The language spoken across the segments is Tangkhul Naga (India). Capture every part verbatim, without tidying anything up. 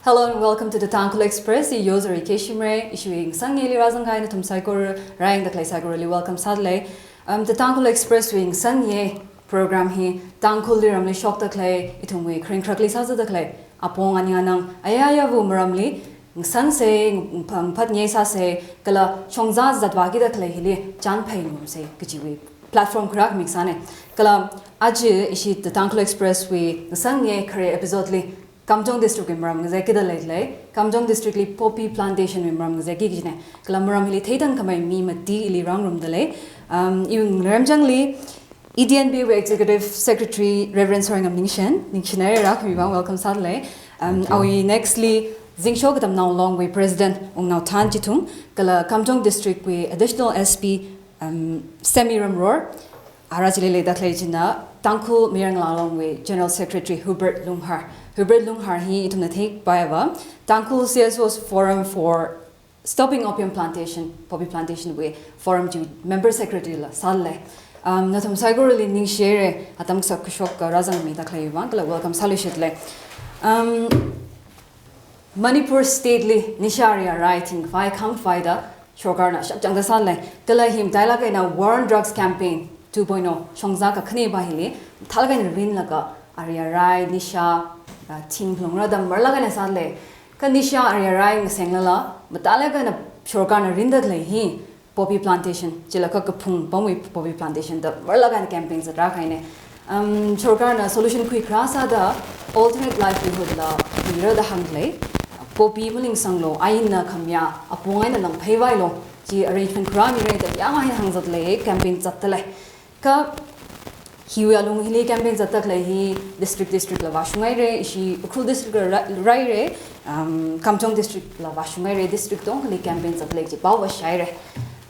Hello and welcome to the Tangkhul Express. I Yozari Keshimre, ishiwui ngasangyeili rāzangkahai nathum saikora, rāyangda khalei saikorali welcome sādalei. Um, the Tangkhul Express wui ngasangye program hi Tangkhulli ramli shokda khalei, ithumwui kharing kharakli sāzāda khalei apong aning anang ayāyāva maramli ngasangsa, ngapha-, ngaphatngasaksa, kala shongza zatvākida khalei hili chānphai ngarumsa kajiwui platform kharā khami kasāna. Kala aja ishi the Tangkhul Express wui ngasangye khare episode li Kamjong District wui maram ngazekida leilei, Kamjong District li poppy plantation wui maram ngazekki kajina. Kala maram hili theitangkhamei mi mati ili rāngarumdalei. Um, iwui ngalemchangli E D N B wui Executive Secretary Reverend Sorangam Ningshen, ningshinhaira, rākhami vang welcome sādalei. Um, Thank you. Awui next li Zingsho Katamnao Long wui President Wungnao Thanchithung, kala Kamjong District wui Additional S P, um, Sammy Ramror, ara chili leida khalei china Tangkhul Mayar Ngalā Long wui General Secretary Hubert Lunghar. Hubert Lunghar hi ithumna theipaiva, Tangkhul C S Os Forum for Stopping Opium Plantation, Poppy Plantation wui forum chiwui member secretary la sālei. Um, nathum saikorali ningshire, atam kasak kashok ka rāzangmida khalei vang, kala welcome sāluishit lei. Um, Manipur State li nisha ariarai thingkhavai khangkhavai da sorkarna shapchangda sālei. Kala hi matailāk eina War on Drugs Campaign two point oh, shongza kakhane pa hili, mathālāk eina rinlaga ariarai, nisha, ah, thing phalungra da marlāk eina sālei. Kha nisha ariarai ngasenglala, mathālāk eina sorkarna rinda khalei hi poppy plantation, chila kha kaphung pamwui poppy plantation da marlāk eina campaign zatrā kahaina. Um, sorkarna solution khuikharā sāda alternate livelihood la khuira da hānglei. Poppy malingsanglo, ainna khamayā apong eina langphei vailu, chi arrangement kharā mira da yāmhai hāngzatlei, campaign zatdalei. Kha hiwui alung hili campaign zatda khalei hi district district la vāshunghaira, ishi Ukhrul district la rā-, rāhaira, um, Kamjong district la vāshunghaira, district katongali campaign zatdalei kaji pao vāshaihaira.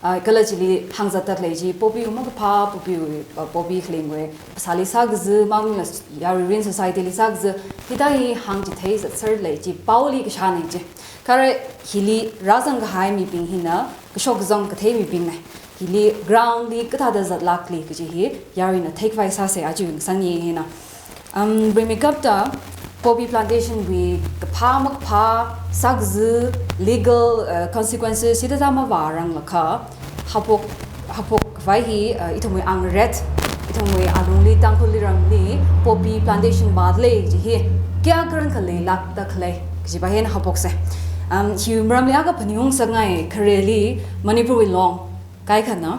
Ah, kala chili hāngzatda khalei chi poppy wui makaphā, poppy wui, ah, poppy khalingwui phasāli sākaza, mamla yaruirin society li sākaza, hithāda hi hāngchithei zatserlei kaji paoli kashāna chi. Kha ara hili rāzangkahai mibing hina, kashok kazang kathei mibingna. Hili ground li kathāda zatlākli kaji hi yaruina theikhavai sāsa aja ngasangngai hina. Um, rimeikapta poppy plantation wui kaphā makaphā, sākaza, legal, uh, consequences hithāda mavāranglakha, haophok, haophok khavai hi, uh, ithumwui angret, ithumwui alungli Tangkhul ramli poppy plantation vālei kaji hi kayākha ranglāk leilākda khalei kaji pa hina haophoksa. Um, hi maramli akha phaningung ngasakngai, khareli Manipurwui long kaikhana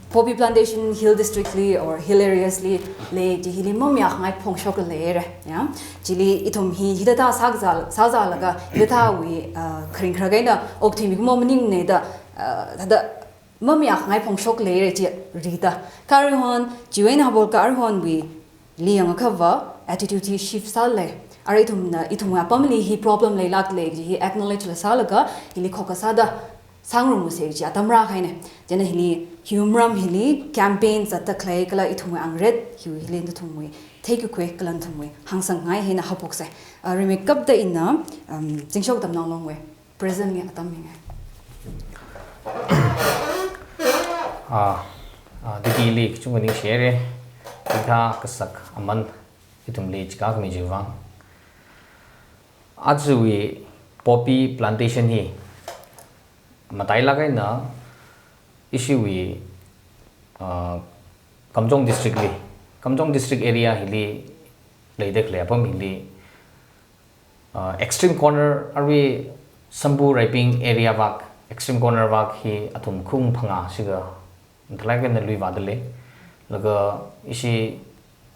poppy plantation hill district li or hill areas li lei kaji hili mamayākhangai phongshok leira, ya. Chili ithum hi hithāda sākazā, sāzālaga hithāwui, uh, kharing kharak eina okthuimi khumo maningmana da, uh, thāda mamayākhangai phongshok leira chi rida. Kha aruihon, chiwui eina haophokakha aruihonwuili yangakhava attitude hi shift sālei. Ara ithumna, ithumwui apamli hi problem leilāklei kaji hi acknowledge la sālaga, hili khokkha sāda sāngarumsa kaji atam rākahaina. Chieina hili, hi maram hili campaign zatda khalei kala ithumwui angret, hi hili nathumwui theikakhui kala nathumwui hāngsangngai hina haophoksa. Ah, rimeikapta ina, um, Zingsho Katamnao Long wui President li atam mingai. Ah, ah, Didi li kachungkha ningshire, hikathā kasak aman ithumli chikha khami chiwui vang. Ajawui poppy plantation hi matailāk eina ishiwui, ah, Kamjong district li, Kamjong district area hili leida khalei apam hili, ah, extreme corner arui Sambu Raiping area vak, extreme corner vak hi athum khung phangā shikha mathālāk eina lui vādalei. Laga ishi,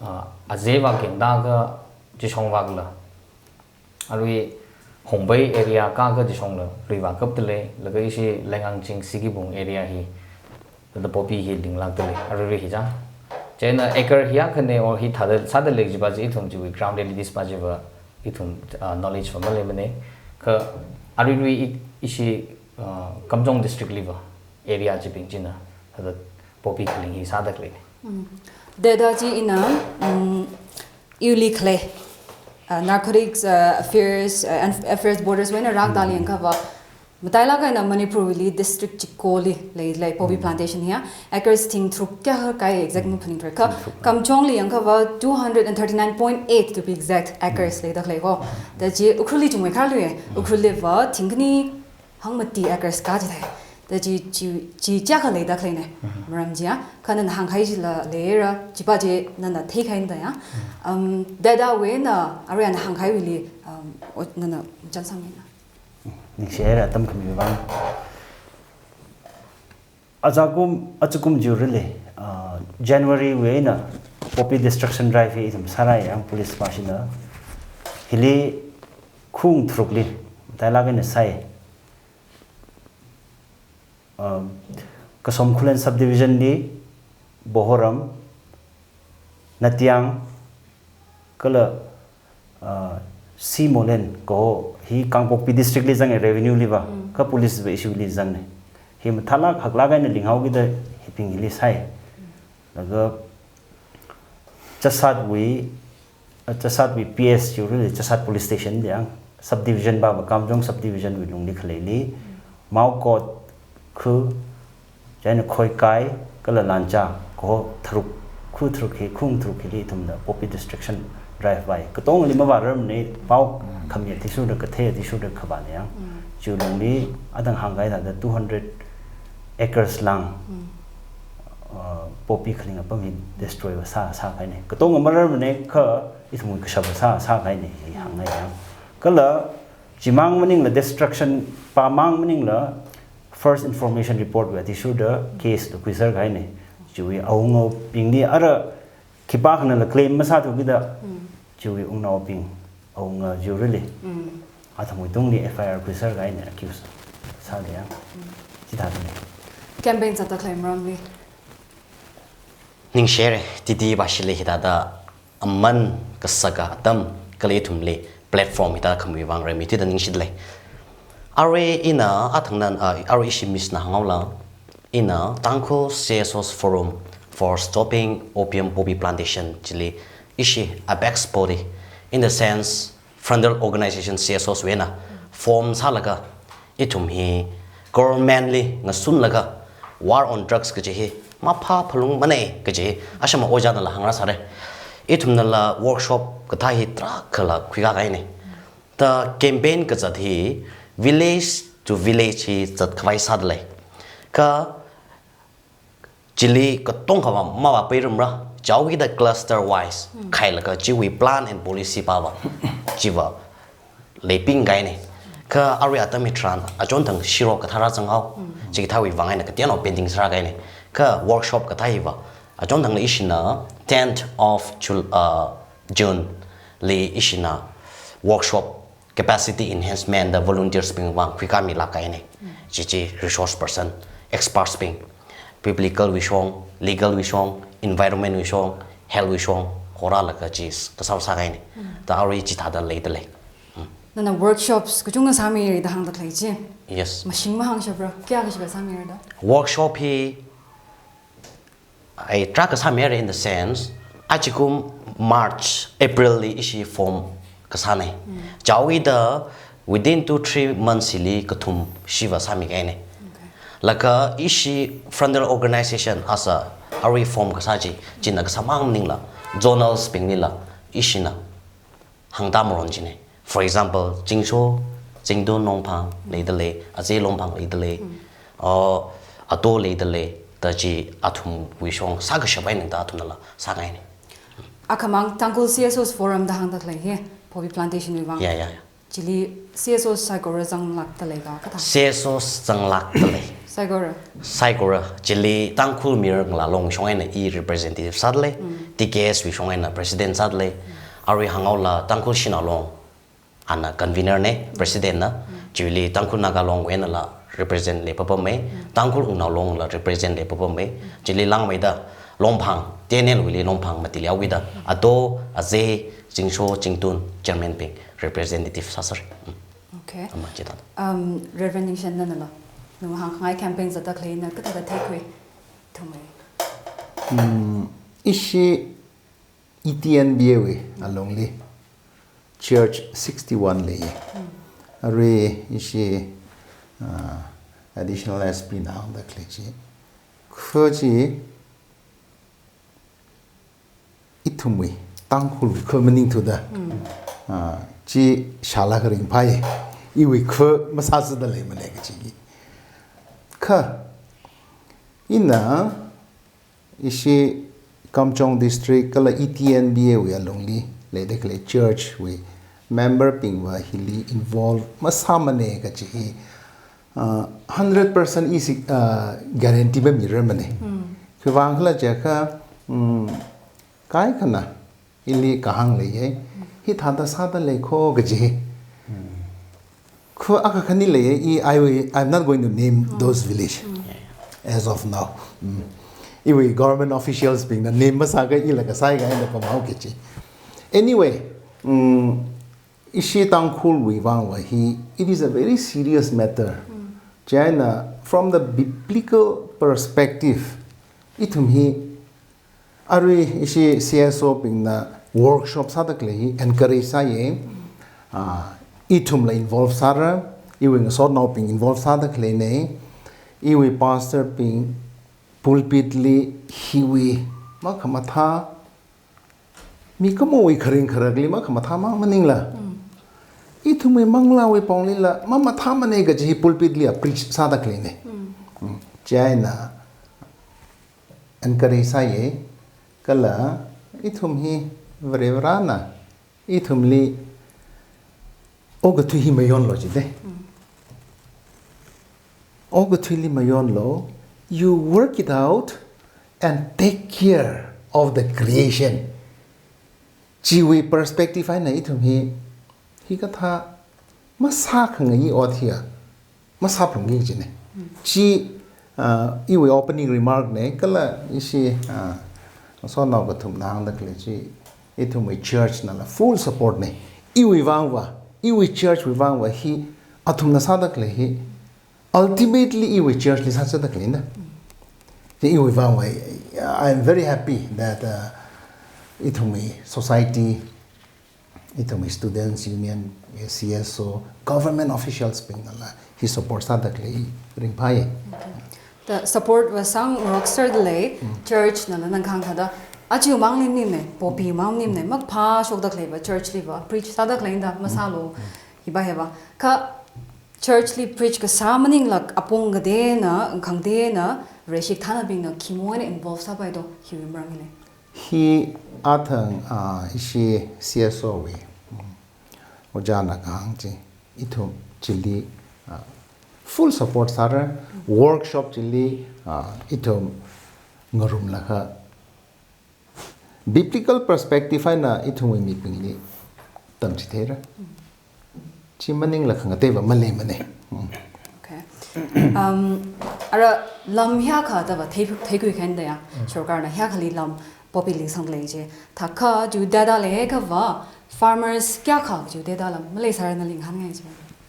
ah, Aze vak yangda kha Jishong vakla, arui Hongbai area kha kha Jishongla lui vākapdalei, laga ishi Lengangching Sikibung area hi thāda poppy hi linglākdalei, aruirui hi chang. Chieina acre hi akha ne or hi thāda sādalei kaji pa chi ithum chiwui ground realities pa chiva ithum, ah, knowledge va maleimana. Kha aruirui i, ishi, ah, Kamjong district liva area chibing china thāda poppy khaling hi sāda khalei. Mm. Thāda chi ina, mm, iwuili khalei, uh, Narcotics, uh, Affairs, uh, and Affairs Borders wui eina rākatā Mm. li yangakhava, Matailāk eina Manipurwuili district chikoli leilei poppy plantation hiya. Acres thing tharuk kayākha kai exact maphaningthura. Kha Kamjongli yangkhavai two hundred and thirty-nine point eight, to be exact, acres leida khalei ko. Da chi Ukhrulli chungmei kharluiya. Ukhrulliva thingkhani hangmati acres ka jithei. Da chi, chi, chi kayākha leida khaleina. Maram chiya. Kha nana hāngkahai chila leira, chipa chi nana theikahai da ya. Um, data wui eina, arui ana hāngkahaiwuili, um, o-, nana chānsangmina. Ningshira atam khami vang. Ajakum, ajakum jiu really, uh, January wui eina poppy destruction drive hi ithum sārāya, police pāshina. Hili khung tharukli, matailāk eina sai. Um, Kasom Khullen subdivision li, Bohoram, Natiang, kala, uh, Simolen, kaho hi Kangpokpi district li zanga revenue liva, kha police va issue li zangna. Hi mathālāk haklāk eina linghaokida hibing hili sai. Laga Chassad wui, uh, Chassad wui P S jiu really Chassad police station yang, subdivision va, va Kamjong subdivision wui lungli khaleili, Maokot khu, chieina Khoikai, kala Lancha, kaho tharuk, khu tharuk hi, khung tharuk hili ithumna poppy destruction drive vai. Katongli mavārar mana, pao khami athishurda, kathei athishurda khavāna yang. Chiu lungli, adang hāngkahai thāda two hundred acres lang, uh, poppy khaling apam hi destroy va sā, sākahaina. Katong marar mana kha ithum kashap va sā, sākahaina hi hāngngai yang. Kala, chimang maningla destruction, pamang maningla first information report wui athishurda case da khuiserkahaina. Chiwui awungaobingli ara khipākhanala claim masāthukida. Chiwui wungnaobing, awunga jiu really. Athumwui tungli F I R khuiserkahaina, accuse sāda yang. Chithāda lei. Campaign zatda khalei maramli. Ningshira, titi pāshili hithāda aman kasaka atam khalei ithumli platform hithāda khamui vang remi tida ningshida lei. Arui ina athangna, ah, arui ishi Miss na hānghaola, ina Tangkhul C S Os Forum for Stopping Opium Poppy Plantation chili ishi apex body, in the sense, frontal organization C S Os wui eina form sālaga, ithum hi government li ngasunlaga war on drugs kaji hi maphā phalungmana kaji hi ashama ojānala hāngrāsāra. Ithumnala workshop kathā hi tarākhala khuikākahaina. Ta campaign kazat hi village to village hi zatkhavai sāda lei. Kha chili katongkha va mavāpairumra, chaowuida cluster wise khailaga chiwui plan and policy pava chiva leipingkahaina. Kha arui atam hitharan achonthang shiro kathā rāzanghao, chikathāwui vang eina kateonao pending sārākahaina. Kha workshop kathā hiva achonthangla ishina tenth of Jul-, uh, June li ishina workshop capacity enhancement da volunteers bing vang khuikāmilākkahaina. Chichi resource person, experts bing, biblical wui shong, legal wui shong, environment wui shong, health wui shong, horālaga chi kasā sākahaina. Ta arui chithāda leida lei. Nana workshops kachungkha sāmira da hāngda khalei chi. Yes. Mashing mahāngshapra, kayākha shiva sāmira da? Workshop hi ai tarākha sāmira in the sense, achikum March, April li ishi form kasāna. Chaowuida within two, three months hili kathum shiva sāmikahaina. Laga ishi frontal organization asa arui form kasā chi, china kasāmang maningla, zonals binglila ishina hāngda maron china. For example, Chingsho, Chingtun Longphang leida lei, Aze Longphang leida lei, uh, Ato leida lei, ta chi athumwui shong sākashap eina da athumnala sākahaina. Akhamang Tangkhul C S Os Forum da hāngda khalei hi, poppy plantation wui vang. Yeah, yeah, yeah. Chili C S Os saikora zanglākda leika, kathā? C S Os zanglākda lei. Saikora? Saikora, chili Tangkhul mi ngalā long shong eina i representative sāda lei, T K S wui shong eina president sāda lei, arui hānghaola Tangkhul Shanao Long ana convener na, president na, chili Tangkhul Naga Long wui einala represent leipapamma, Tangkhul Wungnao Long la represent leipapamma, chili langmeida Longphang, T N L wuili Longphang matili awida, Ato, Aze, Chingsho, Chingtun, chairman bing, representative sāsāra. Okay. Ama chithāda. Um, Reverend Ningshen nanala, nawui hāngkhangai campaign zatda khaleina kathāda theikhui, thumai. Hmm, ishi E T N B A wui alungli church sixty-one lei. Arui ishi Ah, additional S P na hāngda khalei chi. Kha chi ithumwui Tangkhulwui kha maningthuda. Ah, chi shālaga ringphāya. Iwui kha masāsāda leimana kachi. Kha ina ishi Kamjong District kala E T N B A wui alungli leida khalei church wui member bingva hili involve masāmana kachi hi, ah, hundred percent isi, ah, guarantee mamirarmana. Khiwuivang khala jiakha, mm, kaikhana ili kahāng leiya, hithāda sāda lei kho kaji. Kha akha khani leiya, I, I will, I'm not going to name those village as of now. Mm. Iwui government officials bingna name masākha ila kasai kahaina pamhao kachi. Anyway, mm, ishi Tangkhulwui vangva hi, it is a very serious matter. Chieina, from the biblical perspective, ithum hi arui ishi C S O bingna workshop sāda khalei hi encourage sāya. Ah, ithumla involve sāra, iwui ngasotnaobing involve sāda khaleina, iwui pastor bing pulpit li hiwui makhamathā, mikumowui kharing kharakli makhamathāmang maningla, ithumwui manglāwui ponglila mamathāmana kaji hi pulpit li a preach sāda khaleina. Mm. Chieina encourage sāya, kala ithum hi Varivarana ithumli okathui hi mayonlu jida. Okathuili mayonlu, you work it out and take care of the creation. Chiwui perspective eina ithum hi, hikathā masākhangai ot hiya masāphalungki kajina. Chi, ah, iwui opening remark na, kala ishi, ah, sonao kathumna hāngda khalei chi, ithumwui church nala full support na. Iwui vangva, iwui church wui vangva hi, athumna sāda khalei hi, ultimately iwui church li sāsāda khaleina. Chi iwui vangva, I am very happy that, uh, ithumwui society, ithumwui students union, C S O, government officials bing nala hi support sāda khalei ringphāya. Okay. Ta support va sāngarok sāda lei, church nala nang kahāng thāda, aja mangli maningmana, poppy mang maningmana, makphāshokda khaleiva church liva preach sāda khaleina da, masālu, hiva hiva. Kha church li preach kasā maningla apong kateina, khangateina, Vareshi kathānabingna khimowui eina involve sāpai do, hiwui maram hili. Hi athang, ah, ishi C S O wui, mm, ojāna kahāng chi, ithum chili, ah, full support sāra, workshop chili, ah, ithum ngarumlaga biblical perspective eina ithumwui mibingli tamchitheira. Chi maningla khangateiva maleimana. Mm. Okay. Um, ara lam hiyākha thāva thei, theikhui khaina da ya, sorkarna hiyākhali lam poppy li sangda lei chi. Thākha chi data leiakhava, farmers kayākha chi data lam maleisāra nali ngahānngai chi.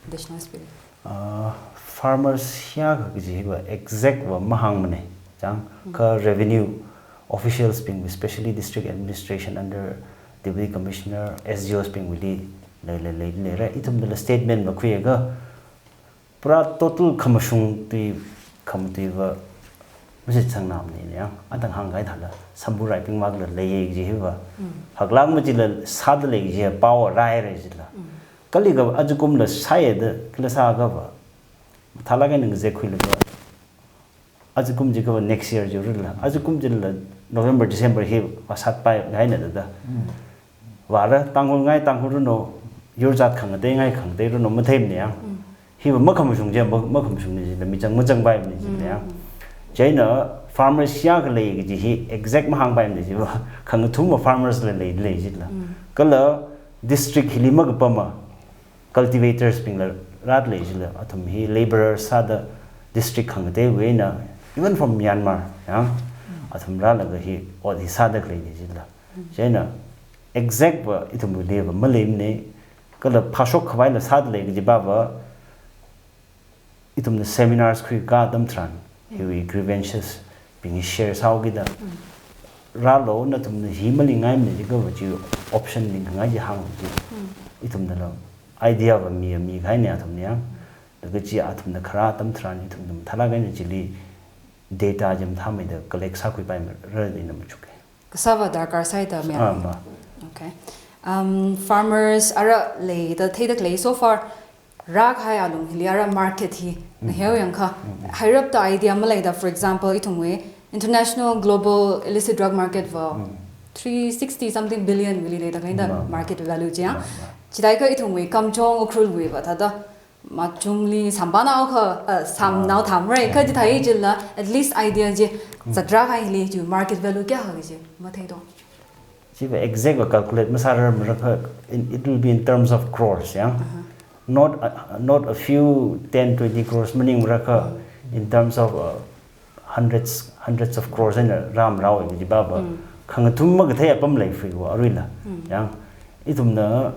Additional S P. Uh, farmers hiyākha kaji hiva exact va mahāngmana. Chang, kha revenue officials bing, especially district administration under deputy commissioner, S D Os bingwuili lei, lei, lei, leira. Ithumnala statement va khuiakha, pura total khamashung tui, khamatui va, mashitsangna maningmana ya. Athang hāngkahai thāla, sambu raibing makla leiya kaji hiva. Haklak machila sāda lei kaji pao rāhaira jila. Kali kha ajakumla sāya da, kala sāakhava, mathālāk eina ngazek khuilaga, ajakum jiakhava next year jiurala, ajakum jila November, December hi vāsātpai kahaina da da. Vāra, Tangkhul ngai Tangkhul ranu, yur jat khangatei ngai khangatei ranu, matheimana ya. Hiva makhamashung chi, ma-, makhamashungna jila, michang machangpaimana jila ya. Chieina farmers hiyākha lei kaji hi exact mahāngpaimana jiva, khangathumva farmers la lei, lei jila. Kala district hili makapama cultivators bingla rāda lei jila, athum hi labourers sāda district khangateiwui eina, even from Myanmar, ya, athum rālaga hi ot hi sāda khaleina jila. Chieina exact va ithumwuiliva maleimana, kala phāshok khavaila sāda lei kaji pava, ithumna seminars khuikā atam tharan, hiwui grievances bing hi share sāhaoki da. Rālu, nathumna hi malingaimana jiakhava chi option lingkhangai chi hānglu chi. Ithumnala idea va mi, mikahaina athumna ya. Kachi athumna khara atam tharan ithumna mathālāk eina chili data chi mathāmeida collect sākhuipaimara da ina machuk e. Kasāva darkar sāi da mya. Ah, ma. Okay. Um, farmers ara leida theida khalei so far rākahai alung hili ara market hi ngaheo yangkha. Hairapta idea maleida, for example, ithumwui international global illicit drug market va three sixty something billion wili leida khalei da market value chi ya. Ma, ma. Chithākha ithumwui Kamjong Ukhrulwui va thāda machumli samphanghaokha, uh, samnao thamrei, kha chithāi chila, at least idea chi, zatrākahai hili chi market value kayākha chi matheithu. Chiva exact va calculate masārarmara kha, in, it will be in terms of crores, ya. Not a, not a few ten, twenty crores maningmara kha, in terms of, uh, hundreds, hundreds of crores eina rāmarao kaji va va. Khangathum makathei apam lei fui wa aruila. Ya. Ithumna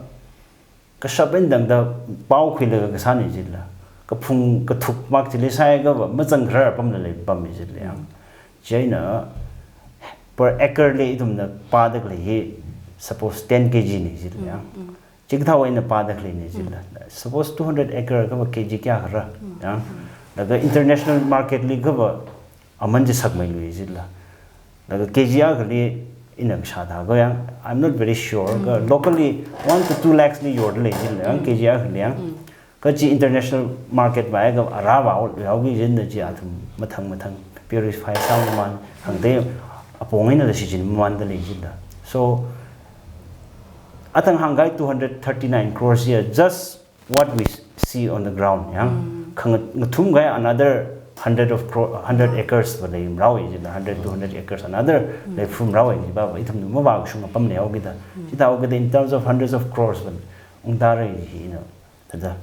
kashap eina tangda pao khuilaga kasāna jila. Kaphung kathuk mak chili sāakha va mazangkharar apamla leipammi jila yang. Chieina per acre li ithumna pāda khalei hi suppose ten K G na jila yang. Chikathā eina pāda khaleina jila. Suppose two hundred acre kha va K G kayākhara yang. Laga international market li kha va aman chi sakmeilui jila. Laga K G akhali ina kashā thākha yang, I'm not very sure. Kha locally one to two lakhs li yorda lei jila yang, K G akhali yang. Kachi international market va kha ara va yaoki jila chi athum mathang mathang purify sāmaman, hāngda apong einala shichinmamanda lei jila. So, athang hāngkahai two hundred thirty-nine crores ya, just what we see on the ground, yang. Khangathumkahai another hundred of cro-, hundred acres va leimarao jila, hundred, two hundred acres, another leiphumarao ji va va, ithumna mavākashung apam leihaokida. Chithāhaokida in terms of hundreds of crores va ungda rei jina, thāda.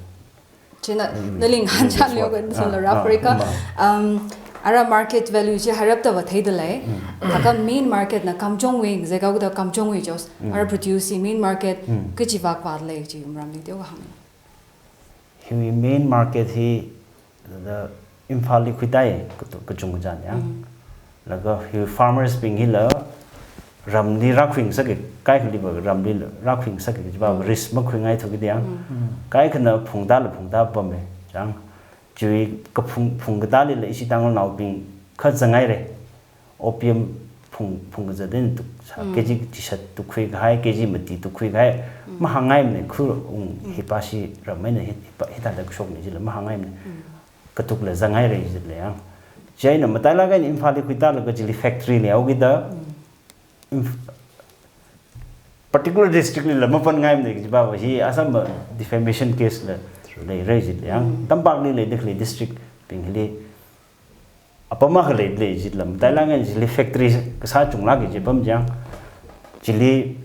China, naling hancham leo kan sula rāpharika. Um, ara market value chi hairapta va theida lei. Thākha main market na Kamjongwui, jai kaokida Kamjongwui jos. Ara produce main market kachi vak va lei chi maramli teokha hāng. Hi main market hi, the Imphal li khuitāi katu-, kachungkha chān yang. Laga hi farmers bing hila ramli rākhuingasaka, kaikhali va ramli rākhuingasaka, chi va risk makhuingaithu kida yang. Kaikhana phungda la phungda pame, chang. Chiwui kaphung, phungkadalila ishi Tangkhulnaobing kha zangngairei. Opium phung, phungkazat eina tuk, sa, K G chishat tukkhuikahai, K G mati tukkhuikahai, mahāngngaimana, khur ung, hipa shi ram eina hi, hipa, hithāda kashokna jila mahāngngaimana. Katukla zangngairei jila yang. Chieina matailāk eina Imphal li khuitālaga chili factory leihaokida. Inf-, particular district lila mapanngaimana kaji va va hi Assam va defamation case la leirei jila yang. Tampakli leida khalei district bing hili apam akha leida lei jila, matailāk eina chili factory kasā chunglāk kaji apam chang. Chili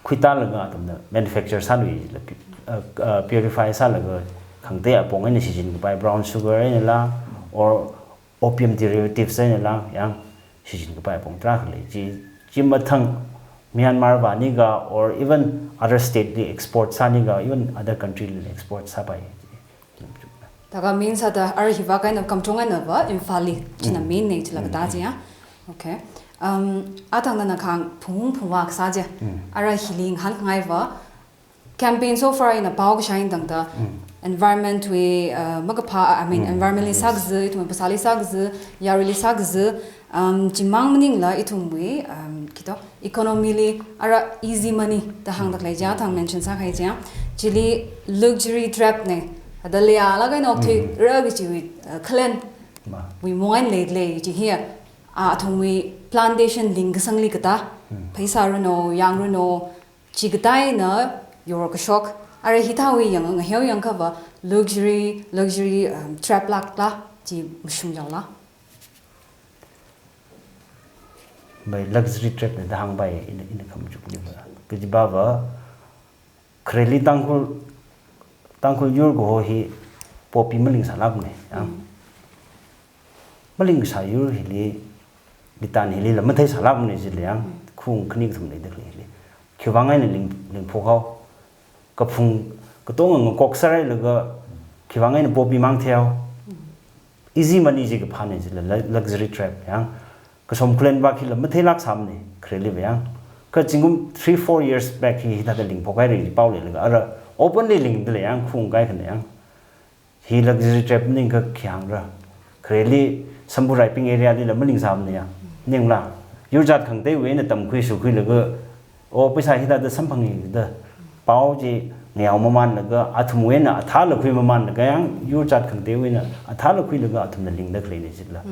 khuitālaga athumna manufacture sālui jila, pu-, uh, uh, purify sālaga khangatei apong eina shichinkapai, brown sugar einala, or opium derivatives einala, yang shichinkapai apong tarākha lei. Chi, chi mathang Myanmar vāniga, or even other state li export sāniga, even other country li export sāpai. Thākha main sāda ara hi vak eina Kamjong eina va Imphal li china main na jila kathā chi ya. Okay. Um, athang nana kahāng phung phungvā kasā chi. Ara hili ngahānkhangai va campaign so far ina pao kashā eina tangda environment wui, uh, makaphā, I mean, environment li sākaza, ithum phasāli sākaza, yaruili sākaza, um, chimang maningla ithumwui, um, kito, economy li ara easy money da hāngda khalei chi, athang mention sākahai chi, chili luxury trap na, ada leiya laga ina okthuira kachiwui, uh, khalen wui mong eina leida lei chi hi, ah, athumwui plantation lingkasangli kathā, pheisā runo, yang runo, chikathā eina yorkashok, ara hithāwui yang ngaheo yangkha va luxury, luxury, um, trap lākla, chi mashung yaola. Mai luxury trap na da hāngpai ina, ina khamachukli va. Kaji va va, khareli Tangkhul, Tangkhul yur kaho hi poppy malingsālākmana, yang. Malingsā yur hili, litan hilila matheisālākmana jila yang, khung khani kathum leida khalei hili. Khiwuivang eina ling, lingphokhao. Kaphung, katonga ngakok sārailaga, khiwuivang eina poppy mang theihao. Easy money chi kaphāna jila, lu-, luxury trap, yang. Kasom khalen vak hila matheilāksāmana, khareli va yang. Kha zingkum three, four years back hi, hithāda lingphokhaira ji pao leilaga, ara openly lingda lei yang, khung kaikhana yang. Hi luxury trap maningakha khi hāngra. Khareli Samburai ping area lila malingsamana ya. Ningla. Yur jat khangateiwui eina tamkhui sukhuilaga, o, paisa hithāda samphanga da pao chi ngayao mamanlaga, athumwui eina athāla khui mamanlaga, yang yur jat khangateiwui eina athāla khuilaga athumna lingda khaleina chila.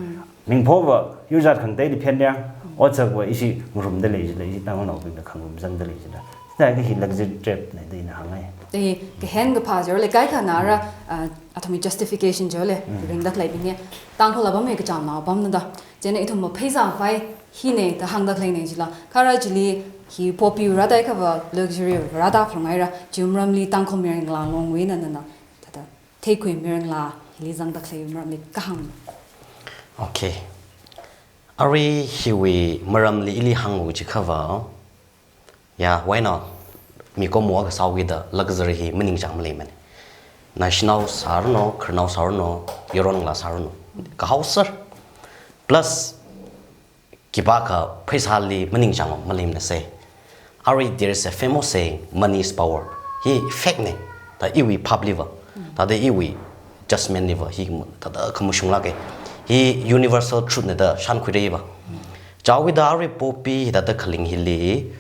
Mingphova yur jat khangateili phenliang, otsakva ishi ngarumda lei chila, ishi Tangkhulnaobingna khangarum zangda lei chila. Chithākha hi luxury trap na da ina hāngngai. Eh, kahen kaphā jor le kaikhana ra, ah, athumwui justification jor le, ringda khaleibingna. Tangkhul apam hi kachamnao apamna da. Chieina ithumva pheisā khavai hina da hāngda khaleina chila. Kha ara chili hi poppy rāda khava luxury rāda khalungaira. Chiwui maramli Tangkhul mirin ngalāngwui eina nana thāda theikhui mirin ngalā hili zangda khalei maramli kahāng. Okay. Arui hiwui maramli ili hāngu chiakhava, ya, why not? Mikumo akha sāhaokida luxury hi maningchang maleimana. Naoshinao sāranu, khararnao sāranu, yaron ngalā sāranu, kahao sāra. Plus, khipākha pheisāli maningchang maleimana se. Arui there is a famous saying, "Money is power." Hi fact na. Thāda iwui phapli va, thāda iwui judgment li va, hi thāda khamashunglāka. Hi universal truth na da shānkhuira va. Chihaokida arui poppy hithāda khaling hili,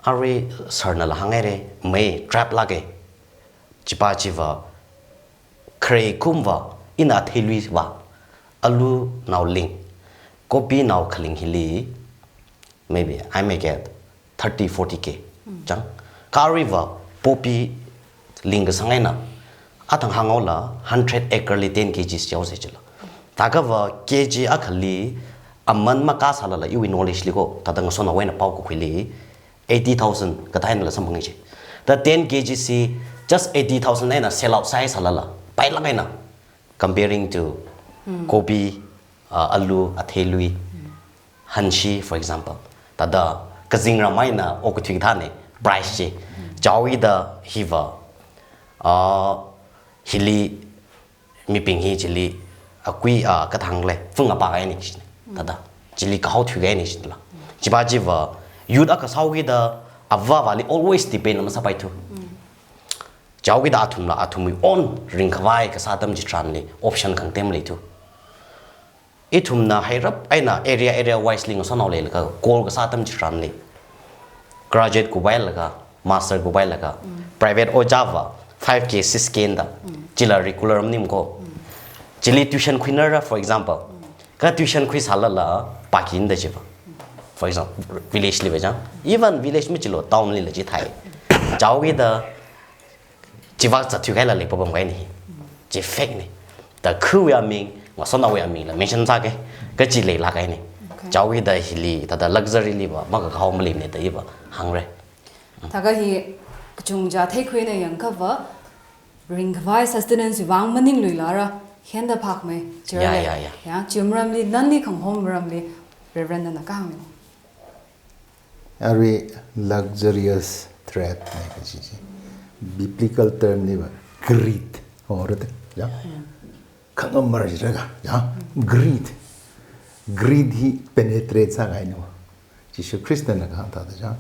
arui sārnala hānghaira, mei trap lāka. Chipā chiva, khare kumva, ina theilui va, alu naoling, kopi nao khaling hili, maybe I may get thirty, forty K. Chang, kha arui va, poppy ling kasang eina, athang hānghaola, hundred acre li ten K G jihaosa chila. Thākhava K G akhali, aman makā sālala, iwui knowledge li ko, thāda ngasotnaowui eina pao kakhuili, eighty thousand kathā einala samphanga chi. Thāda ten K G si just eighty thousand eina sell out sāhai sālala, pailāk eina, comparing to kopi, uh, alu, atheilui, hanshi, for example. Thāda kazingram eina okathui kathāna price chi. Chihaokida hiva, uh, hili mibing hi chili akui, ah, kathang le, phung apa kahaina chi. Thāda, chili kahao thuikahaina chila. Chipā chiva, youth akha sāhaokida, avāvali always depend masāpaithu. Chihaokida athumla, athumwui own ringkhavai kasā atam chitharanli, option khangatei maleithu. Ithumna hairap eina area, area wise li ngasotnao leilaga, goal kasā atam chitharanli, graduate kupailaga, master kupailaga, private ojāva, five K, six K da, chila regular maning ko. Chili tuition khuinara, for example. Kha tuition khuisālala, pākida chiva. For example, village li va chang. Even village machilu, town lila chithāi. Chihaokida, chiva zatthui kahaila leipapam kahaina hi. Chi fact na. Thāda khawui aming, ngasotnaowui amingla mention sāka, kachi leilāk kahaina. Okay. Chihaokida hili, thāda luxury li va, makakahao maleimana da iva hāngra. Thākha hi kachungkha theikhuina yangkhava, ringkhavai sustenance vang maningluilara, henda phākmei, chira Ya, le. ya, ya. Ya, chiwui maramli, nanli khangahom maramli, Reverend nana kahānglu. Arui luxurious trap na kachi chi. Biblical term li va greed. Ora te, ya. Khangamar jira ka, ya. Greed. Greed hi penetrate sākahaina. Jishu Khristana kahāng thāda, ya.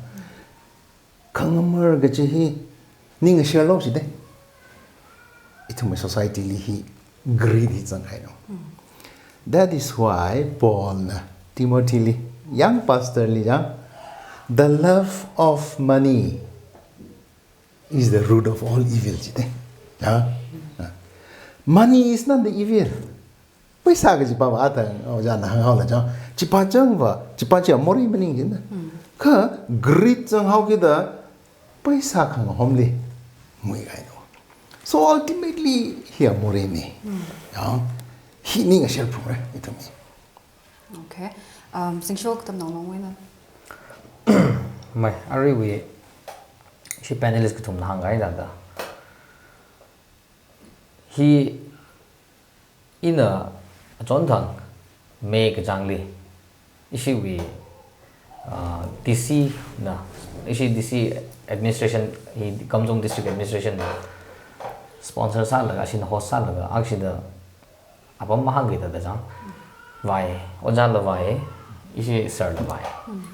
Khangamar kachi hi, ning ngasharlo chida. Ithumwui society li hi greed hi zangkahaina. That is why Paul na Timothy li, young pastor li ya, "The love of money is the root of all evil," chida. Ya? Money is not the evil. Paisa kachi pava athang, ojāna hānghaola chang. Chipā changva, chipā chiya morei maning chida. Kha greed zanghaokida, paisa khangahomli muikahaina. So ultimately, hiya moreina. Ya. Hi ning ngasharphungra, ithumwui. Okay. Um, Singshok Tamnao Longwuina. Mei, aruiwui, ishi panelist kathumna hāngkahai thāda. Hi ina achonthang May kachāngli, ishiwui, ah, D C na, ishi D C administration, hi Kamjong District Administration na sponsor sālaga, ashina host sālaga, akshida apam mahāngki thāda chang. Vai, ojāla vai, ishi sir la vai.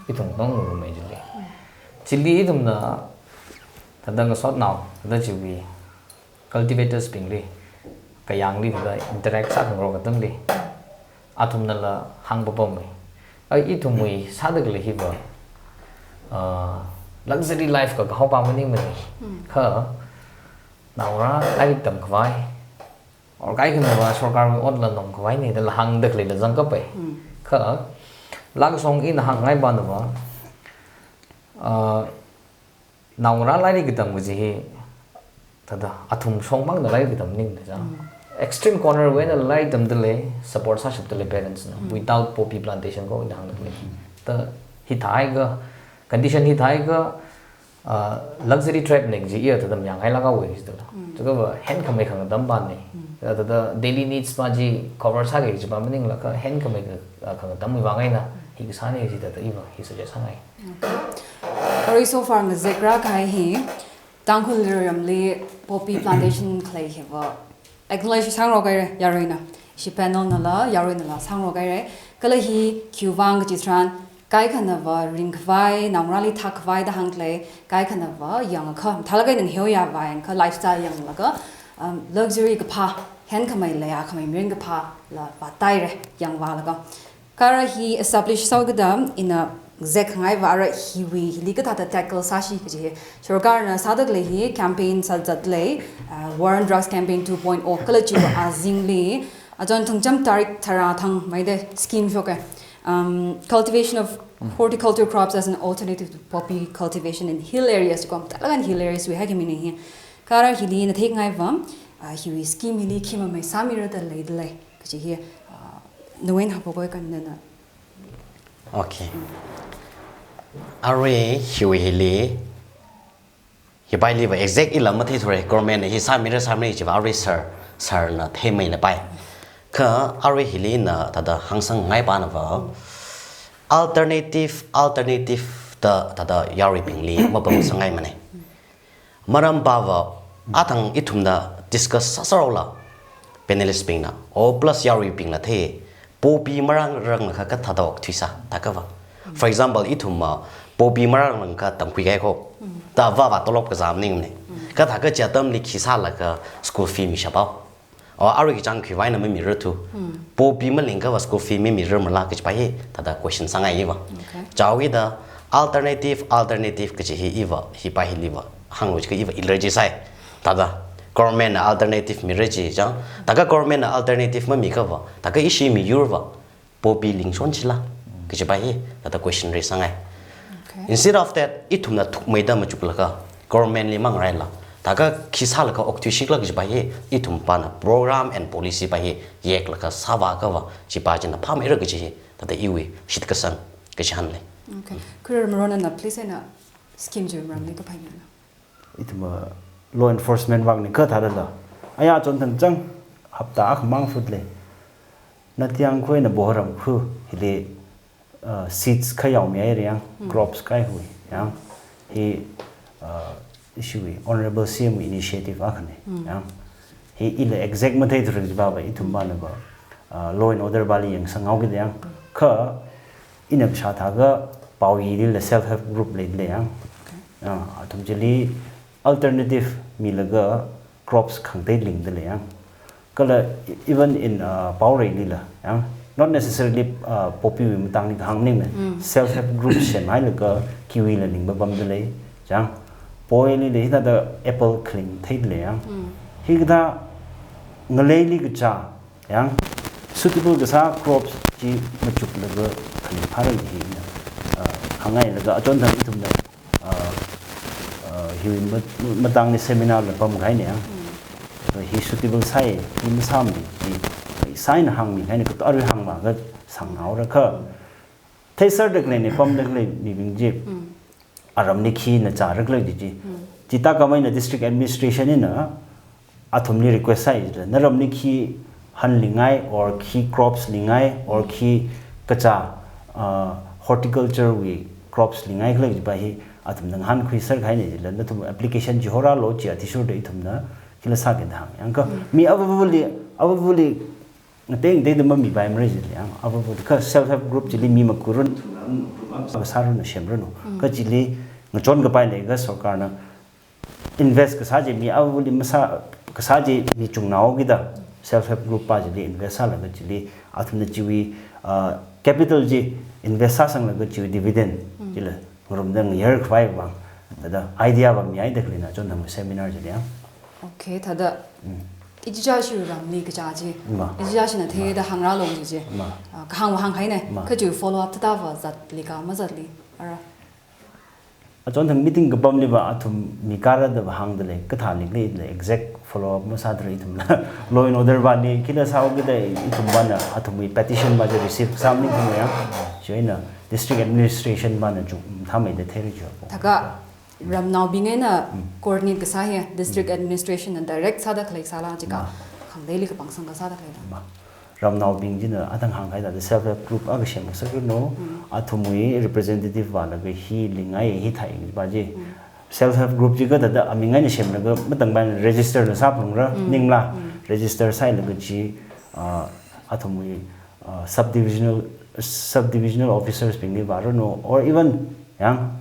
Ithum tong ngarumei chili. Chili ithumna, thāda ngasotnao, thāda chiwui cultivators bingli, kayāngli kala interact sākhangarok atamli athumnala hāngpapammi. Ai ithumwui sāda khalei hiva, ah, luxury life kakahaopa maningmana. Kha naongarā lairik tamkhavai, or kaikhanava sorkarwui otla nomkhavaina dala hāngda khaleila zangkapai. Kha last song ina hāngngai banava, ah, naongarā lairik katam kaji hi, thāda, athum shongmangna lairik katam maningmana chang. Extreme corner wui eina lairik tamda lei, support sāshapda lei parents na, without poppy plantation ko ina hāngda lei. Thāda, hithākha, condition hithākha, ah, luxury trap na kaji iya thāda mayāngailākhaowa kajida. Chikha va henkhamei khangatampa na. Thāda, thāda daily needs pa chi cover sāki kajipa maningla kha henkhamei kha, ah, khangatamwui vang eina hi kasāna kajida thāda iva hi suggest sāngai. Arui so far ngazek rākahai hi, Tangkhul ramli poppy plantation khalei hiva acknowledge sāngarok haira yaruina. Ishi panel nala, yaruinala sāngarok haira. Kala hi khiwui vang kachi tharan, kaikhanava ringkhavai, naongarāli thākkhavai da hāngda lei, kaikhanava yangakha, mathālāk eina ngaheoya vāyangakha lifestyle yanglaga, um, luxury kaphā, henkhamei leiya khamei mirin kaphāla vāthaira, yangvālaga. Kha arui hi establish sāhaokida ina ngazek khangaiva arui hiwui hili kathāda tackle sāshi kaji hi. Sorkarna sāda khalei hi campaign sāzat lei, ah, War on Drugs Campaign two point oh kala chiwui azingli, achon thangcham tarik tharā thangmeida scheme shoka. Um, cultivation of horticulture crops as an alternative to poppy cultivation in hill areas, kom talagan hill areas wui haikhamina hi. Kha arui hili ina theikangaiva, ah, hiwui scheme hili khi mamei sāmira da leida lei kaji hi, ah, nawui eina haophok koi kan nana. Okay. Arui hiwui hili, hipailiva exact ila matheithura, government na hi sāmira sāmira chiva arui sir, sir na theimeilapai. Kha arui hili ina thāda hāngsangngaipanava, alternative, alternative da thāda yaruibingli mapamsangngaimanei. Maram pava, athang ithumna discuss sāsāhaola, panelist bingna, o plus yaruibingla thei, poppy marāranglakha kathāda okthuisa, thākha va. For example, ithumva, poppy marāranglakha tamkhui kahai ko, thāva va tolop kazā maningmana. Kathākha chi atamli khi sālaga school fee mishaphaowa. O, arui kachang khiwui eina mamirarthu. Poppy malingkha va school fee mamirarmala kajipa hi, thāda question sāngai iva. Okay. Chaokida alternative, alternative kaji hi iva, hipa hiliva hānglu jiakha iva allergy sai. Thāda, government na alternative mira chi chang. Thākha government na alternative mamikha va, thākha ishi miyurva poppy lingshonchila kajipa hi, thāda question raise sāngai. Okay. Instead of that, ithumna thukmeida machuklaga, government li mangaraila, thākha khi sālaga okthuishikla kajipa hi, ithumpana program and policy pa hi yeklaga sāvākha va, chipa china phāmeira kaji hi, thāda iwui shitkasang kachihān lei. Okay. Khuirar Maron na please na scheme chiwui maramli kaphaimei na. Ithumva law enforcement work ni kathāda la. Aya chon thangchang hapta akhamang phut lei. Natiang khuina Boharam khu hili, uh, seeds khayaomi ai riang, crops kaihui, yang. Hi, uh, ishiwui Honorable C M initiative akhana, yang. Hi ila exact matheithura chiva va ithumpanava, uh, law and order pali yangsanghaokida yang. Kha ina kashā thākha pao yili la self help group leida lei yang. Okay. Ah, athum chili alternative milaga crops khangatei lingda lei yang. Kala e-, even in, uh, paoreilila, yang. Not necessarily, uh, poppy wui matangli kahāng maningmana. Self help group semhailaga kiwi la lingpapamda lei, yang. Paoilila hithāda apple khaling theida lei yang. Hikathā ngaleili kachā, yang, suitable kasā crops chi machuklaga khaling phāra hi ina, uh, hāngngailaga achon thang ithumna, uh, uh, hiwui mat-, matangli seminar la pamkahaina yang. Hi suitable sai, hi masāmana, hi, hi saina hāngmikahaina, kato arui hāngva kasanghaora kha. Theisārdalei ni, pamdalei mibing chi. Aramli khi nachārakhala chi chi. Chithā khamei eina district administration eina athumli request sāi jila, naramli khi han lingai or khi crops lingai or khi kachā, uh, horticulture wui crops lingaikhala chipa hi athumna ngahānkhuiserkahaina jila, nathum application chi horālu, chi athishurda ithumna khila sāki da hāng. Yang kha mi avavali, avavali ngatei ngateida mamipaimara jila, yang avavali kha self help group chili mi makurun, sāranu, semranu. Kha chili ngachonkapai leiakha sorkarna invest kasā chi mi avavali masā, kasā chi mi chungnaokida, Self help group pa chili invest sālaga chili athumna chiwui, uh, capital chi invest sāsanglaga chiwui dividend chila ngarumda ngayar khavai vang thāda idea va mihaida khaleina chonthang seminar chili ya. Okay, thāda ichichā shi ramli kachā chi. Ma. Ichichā shina theida hāngrālu chi chi. Ma. Ah, kahāng va hānghaina. Ma. Kha chi follow up thāda va zatli ka mazatli. Ara. Achonthang meeting kapamli va athum mi kara da va hāngda lei, kathāli lei, lei exact follow up masāda lei ithumla. Law and order vali khila sāo kida ithum vana athumwui petition va chi receive sāmni ithum ya. Chieina district administration vana chu thameida theiri chu. Thākha ramnaobing eina coordinate kasā hi district administration na direct sāda khalei sāla jiakha khangateili kapangsang kasāda khaleina. Ma. Ramnaobing china athang hānghaida the self help group akha semngasakra no, athumwui representative vālaga hi lingai hi thai va chi. Self help group chi kathāda aming eina semlaga matang ban register na sāphalungra ningla. Register sāhailaga chi, ah, athumwui, ah, subdivisional, subdivisional officers bingli vāra no, or even yang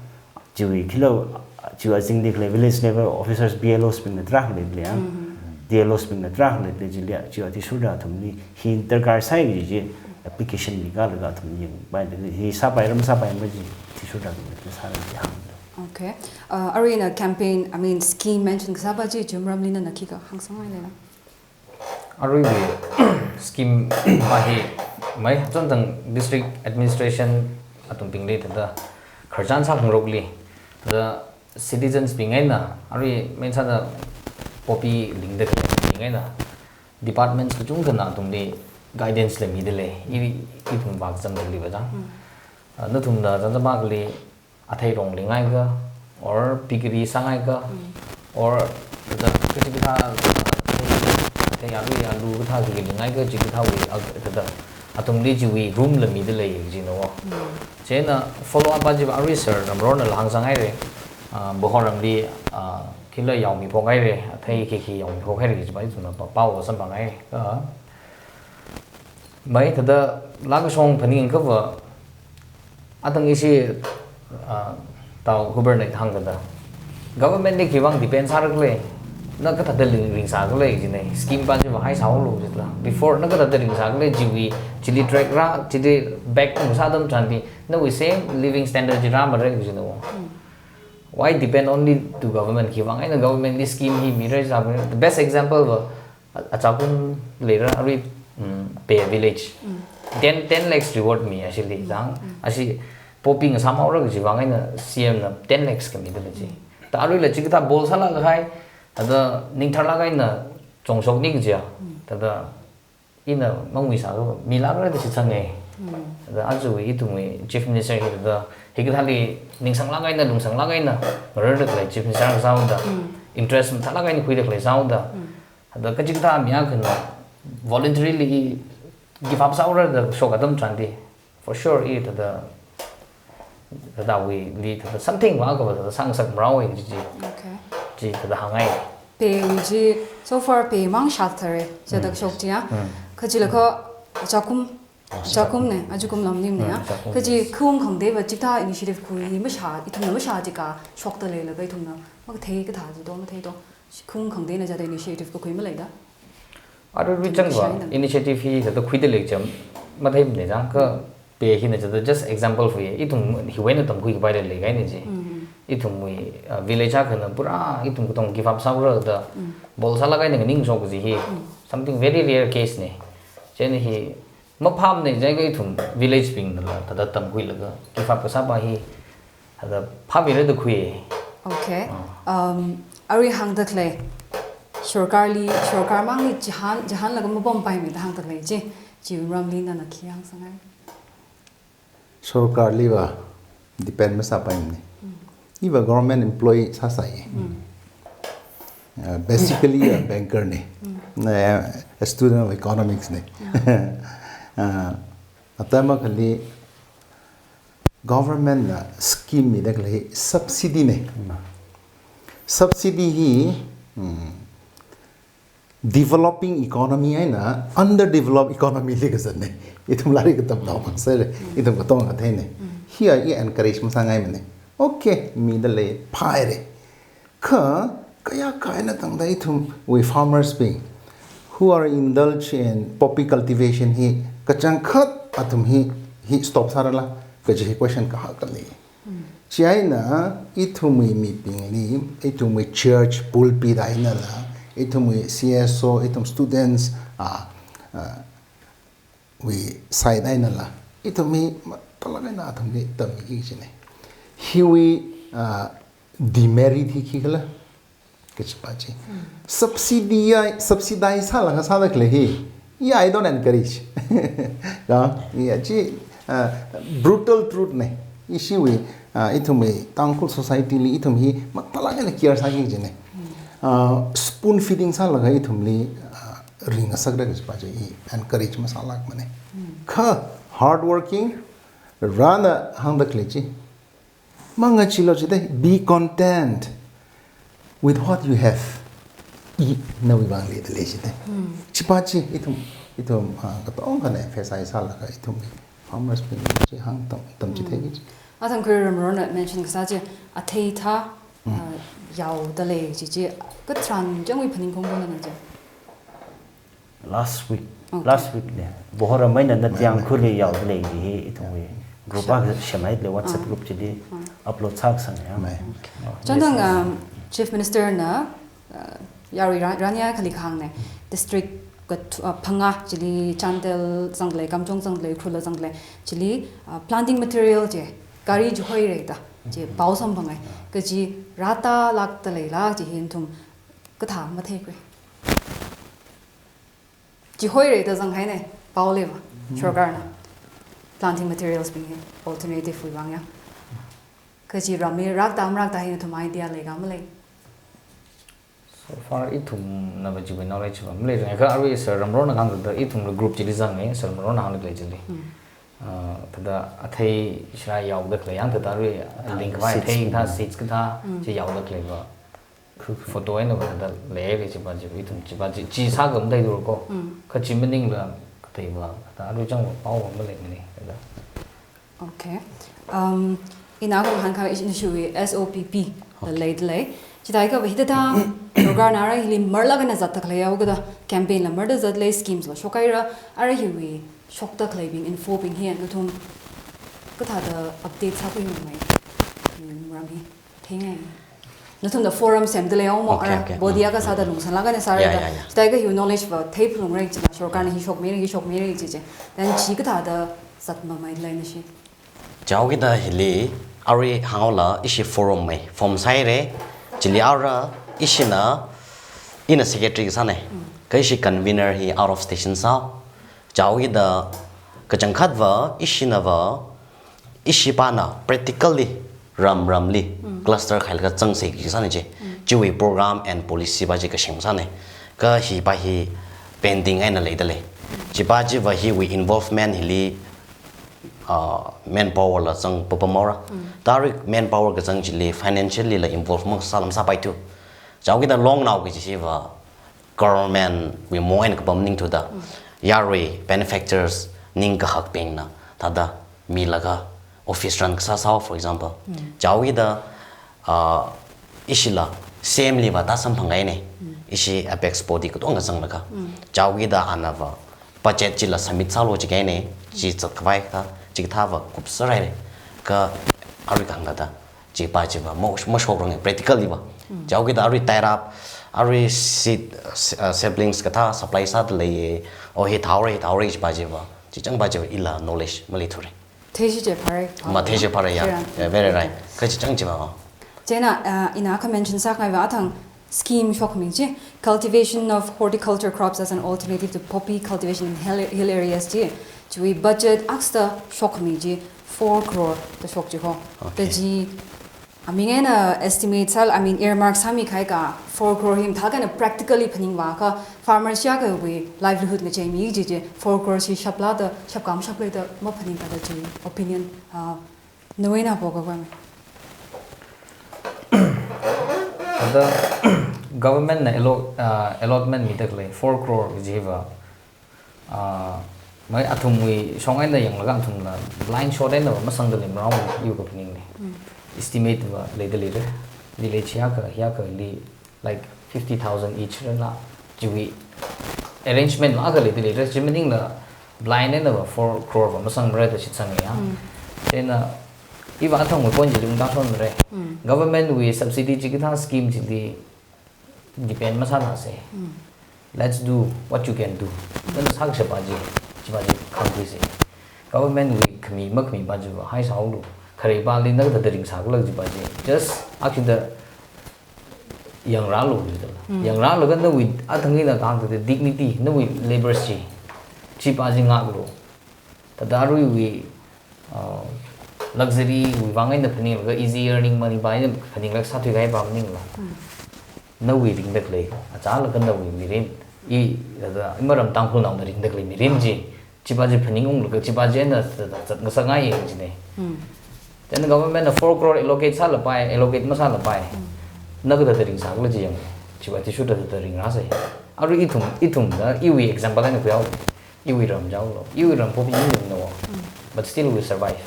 chiwui khilo, chiwui azingli khalei village level officers, B L Os bingna tarākha leili ya. D L Os bingna tarākha leili chili ya, chiwui athishurda athumli hi darkar sai chi chi application li kalaga athum yangpaida hi sāpaira masāpaimara chi athishurda athumli sāra chi hāngda. Okay. Uh, aruina campaign, I mean, scheme mention kasā pa chi chumramli nana khikha hāngsanghaina. Aruiwui scheme pa hi mai chonthang district administration athumbingli thāda khararchan sākhangarokli thāda citizens bing eina arui main sāda poppy lingda khaleibing eina departments kachungkhana athumli guidance la mida lei. I, ithum vākazangli va chang. Ah, nathumna chang chang makli athei rong lingai ka, or piggery sāngai ka, or kaja kaji kathā, athei alu alu kathā kaji lingai ka, chi kathāwui, a, kathā. Athumli chiwui room la mida lei chi no. Chieina follow up pa chi va arui sir Ramrorna la hāngsanghaira. Ah, Bohol ramli, ah, khila yaomi phokhaira, athei khi khi yaomi phokhaira chi pa ithumna pa, pao samphanghaira. Ah. Mai thāda lākashong phaning kava, atang ishi, ah, tao Huber na hāng thāda. Government li khivang depend sāra khalei, na kathāda ring, ring sākhalei chi ne, scheme pa chi va hai sāhaolu chi la. Before na kathāda ring sākhalei chiwui, chili track rā, chili back ung sā atam chandi, nawui same living standard chi rāmara chi no. Why depend only to government? Khivang eina government li scheme hi mira sāmara. The best example va, a, Achakum leira arui, mm, Pe village. Ten, ten lakhs reward mi ashili chang. Ashi poppy ngasāmhaora kaji vang eina C M na ten lakhs khamida lei chi. Ta aruila chi kathā bol sālaga hai, thāda ningtharlaga eina chongshokni kajiya. Thāda ina mangui sālu, milākra da shitsanga. Thāda aja ithumwui Chief Minister hi thāda, hikathāli ningsanglaga eina, lungsanglaga eina, ngararda khalei Chief Minister sāhaoda, interest mathālaga eina khuida khalei sāhaoda. Thāda kachikathā mi akhana voluntarily give up sāhaora da shok atam chandi. For sure, i thāda, thādawuili thāda something va kava thāda sāngasakmara chi chi. Okay. Chi thāda hāngngai. Pe wui chi, so far Pe mang shāthara, chi dak shok chi ya. Kachila kha Achakum, Achakum ne, Achakum Lamnim ne ya. Achakum, kaji yes. Khaung khangatei va chikathā initiative khui mashā, ithumna mashā jiakha shokta leilaga ithumna makathei kathā chi to, mathei to. Khaung khangateina chithāda initiative kakhui maleida. Arui chang va, initiative hi thāda khuida lei cham, matheimana chang kha Pe hina chithāda just example for ye. Ithum hiwui eina tamkhui kapai lei kahaina chi. Ithumwui, uh, village akhana pura ithum katong give up sāhaora da. Bol sālaga eina nganingshok kaji hi. Something very rare case ne. Chieina hi maphāmana jiakha ithum village bingna la thāda tamkhuilaga give up kasā pa hi. Thāda phāmira da khui. Okay. Um, arui hāngda khalei. Sorkarli, sorkar mangli chihān, chihānlaga mapampaimana da hāngda khalei chi. Chiwui maramli nana khi hāngsangngai? Sorkarli va depend masāpaimana. I va government employee sāsai. Uh, basically a banker ne. Uh, a student of economics ne. Uh, atam akhali government na scheme mida khalei subsidy ne. Subsidy hi, hmm, developing economy eina underdeveloped economy li kazat ne. Ithum lairik katamnao mang sāra, ithum katong kathei ne. Hi a i encourage masāngaimana. Okay, mida lei phāhaira. Kha, kayākha eina tangda ithumwui farmers bing, who are indulge in poppy cultivation hi kachangkhat athum hi, hi stop sārala kaji hi question kahak kali. Chieina ithumwui mibingli, ithumwui church pulpit einala, ithumwui C S O, ithum students, ah, ah, wui side einala, ithum hi mathālāk eina athumli tamki kajina. Hiwui, ah, demerit hi khikhala kajipa chi. Subsidy, subsidize sālaga sāda khalei hi, yeah, I don't encourage. Ya, ya, chi, ah, brutal truth na. Ishiwui, ah, ithumwui Tangkhul society li ithum hi mathālāk eina care sāki kajina. Ah, spoon feeding sālaga ithumli, ah, ringngasakra kajipa chi, I encourage masālākmana. Kha hard working, Varena hāngda khalei chi, mangacheelu jida, be content with what you have. I nawui vang leida lei jida. Chipa chi ithum, ithum, ah, katongkhana emphasize sālaga ithum farmers bing chi hāngtam, tamchitheiki. Athang khuiram rona mention kasā chi, athei thā, ah, yaoda lei chi chi, katharan changwui phaningkhaung kona na chi. Last week. Okay. Last week ne. Bohoram eina Nathiang khurli yaoda lei chi hi ithumwui group akha semhaida lei, WhatsApp group chili upload sākasang ya. Mai. Chānthang, um, Chief Minister na, uh, yarui ra-, ranya khali kahāngna, district ka thu-, uh, phangā chili Chandel zangda lei, Kamjong zangda lei, Ukhrul zangda lei, chili, uh, planting material chi, gari chi hoira da, chi pao samphangai, kaji rātālākda leila chi hi nathum kathā matheikhui. Chi hoira da zanghaina, pao leiva, sorkarna. Planting materials bing hi, alternative wui vang ya. Kaji ramli rākta marākta hi nathum idea leika malei. So far ithumna va chiwui knowledge va malei, kha arui Sir Ramrona kahāng thāda ithum group chili zangngai, Sir Ramrona hāngda khalei chili. Ah, thāda athei shira yaoda khalei yang thāda arui lingkhavai seeds athei kathā, seeds kathā, chi yaoda khalei va. Photo eina va thāda leira chipa chi, ithum chipa chi, chi sākhamdai dur ko. Kha chi maningla kathei va, thāda arui chang va pao va maleimana, thāda. Okay. Um, ina kahāng kahāng ishi, ishiwui S O P P da leida lei. Chithākha va hithāda sorkarna ara hili marlāk eina zatda khalei yao kada campaign la marda zatda lei, schemes la shokhaira, ara hiwui shokda khaleibing, info bing hi nathum kathāda update sākhuimamei, hi maram hi theingai. Nathumna forum semda lei, omo, okay, ara okay, body akha sāda lungsanlāk eina sāra da. Yeah, yeah, yeah. Chithākha hiwui knowledge va theiphalungra chi, sorkarna hi shokmira, hi shokmira chi chi. Then chi kathāda zatmamei lei nashi. Chaokida hili, arui hānghaola ishi forum mai, form sāhaira, chili ara ishina, ina secretary kasāna, kha ishi convener hi out of station sāhao. Chaokida kachangkhat va, ishina va, ishipana practically ram ramli cluster khailaga zangsaiki sāna chi. Chiwui program and policy pa chi kasem sāna. Kha hipa hi pending eina leida lei. Chipa chi va hiwui involvement hili, ah, manpower la zang papam haora. Thāda arui manpower kazang chili financially la involve masāla masāpaithu. Chaokida longnao kaji chi va government wui mong eina kapam maningthuda. Yarui benefactors ningkahakbingna thāda milaga office run kasā sāhao, for example. Chaokida, ah, ishila assembly va tāsamphanghaina. Ishi apex body katonga zanglaga. Chaokida ana va budget chila submit sālu jikahaina, chi zatkhavai kathā, chikathā va kupserhaira. Kha arui kahāng thāda, chipa chi va mo-, mashokrang practically va. Chaokida arui tie up, arui seed, uh, saplings kathā supply sāda leiya, o hi thaora, hi thaora chipa chi va, chichangpa chi va ila knowledge maleithura. Theishi chi phāra. Ma theishi phāra ya. Chiran. Yeah, very right. Kha chichang chi va. Chieina, uh, ina akha mention sākhangai va athang scheme shokmi chi, cultivation of horticulture crops as an alternative to poppy cultivation in hill, hill areas chi, chiwui budget akha sāda shokmi chi four crore da shok chi ho. Okay. Kaji, I mean, eina estimate sāla, I mean, earmark sāmikahai kha four crore hi mathālāk eina practically phaningvākha farmers ya kawui livelihood ngacheimi chi chi four crore chi shapla da, shapkam shaplei da maphaning kala chi opinion, uh, nawui eina po kakhuimi. Thāda government na allo-, ah, allotment mida khalei four crore kaji va, ah, mai athumwui shong eina yanglaga athumla blind shot eina va masangda lei marao, iwui kaphaningle. Estimate va leida leira. Village hiyākha, hiyākhali, like, fifty thousand each rāla, chiwui arrangement la akha leida leira, chi maningla blind eina va four crore va masangmara da shitsanga ya. Chieina iva athangwui point chili ungtashonmara. Government wui subsidy chikathā scheme chili depend masālāsa. Let's do what you can do. Nana sākashapa chi, chiva chi khangkhuisa. Government wui khami makhamipa chiva haisāhaolu. Kharepali na kathāda ringsākhala chiva chi, just akida yangrālu jida. Yangrālaga nawui athang eina kahāng thāda dignity, nawui labours chi, chiva chi ngāklu. Thāda aruiwui, uh, luxury wui vang eina phaninglaga easy earning money pa eina phaninglaga sāthuikahaipa maningla, nawui ringda khalei, achālaga nawui mirin, i, thāda, imaram Tangkhulnaona ringda khalei mirin chi, chiva chi phaningunglaga, chiva chi eina thāda zatngasakngaiya jina. Then government na four crore allocate sālapai, allocate masālapai. Na kathāda ringsākhala chi yang, chiva chi shurda thāda ringrāsa. Arui ithum, ithumna, iwui example eina khuihaolu. Iwui ram jaolu. Iwui ram population lim no. But still we survive.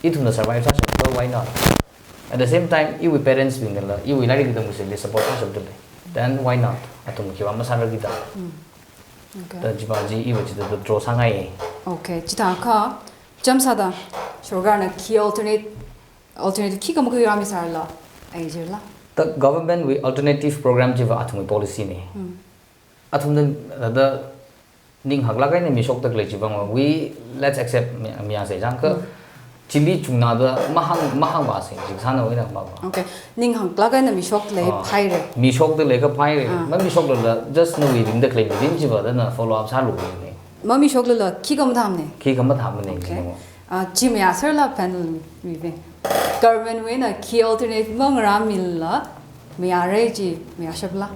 Ithumna survive sāshapta, why not? At the same time, iwui parents bingnala, iwui lairik tamkhuiseli support sāshapta lei. Then why not? Athum khiva masāra kida. Okay. Da chiva chi iva chithāda draw sāngai. Okay, chithākha, chāmsāda, sorkarna khi alternate, alternative khikha makhuirāmisālala, ai jirla. The government wui alternative program chiva athumwui policy na. Athumna thāda ning haklāk eina mishokda khalei chiva va, we, let's accept mi, miyāsa chang kha, chili chungna da mahāng, mahāngvāsa, chi sāna wui na mava. Okay, ning haklāk eina mishok lei phaira. Mishokda leikha phaira. Mamishoklala, just nawui ringda khalei mirin chiva da na follow up sālu na. Mamishoklala, khikha mathāmana. Khikha mathāmana. Okay. Ah, chi mayāserla panel wui vang. Government wui eina khi alternate mangarāmila, mayāra chi, mayāshapla.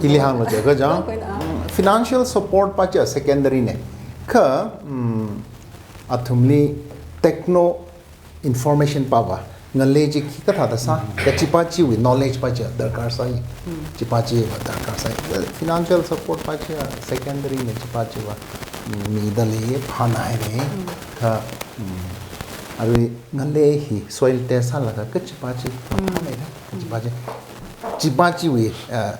Ili hānglu jiakha chang. Financial support pa chi secondary na. Kha, mm, athumli techno information pava, ngalei chi khikathāda sā, kha chiva chiwui knowledge pa chi darkar sāi. Chiva chiva darkar sāi. Financial support pa chi secondary na, chiva chiva, mm, mida lei phānāhaira. Kha, mm, arui ngalei hi soil test sālaga kha chiva chi phānāhaira. Chiva chi, chiva chiwui, uh,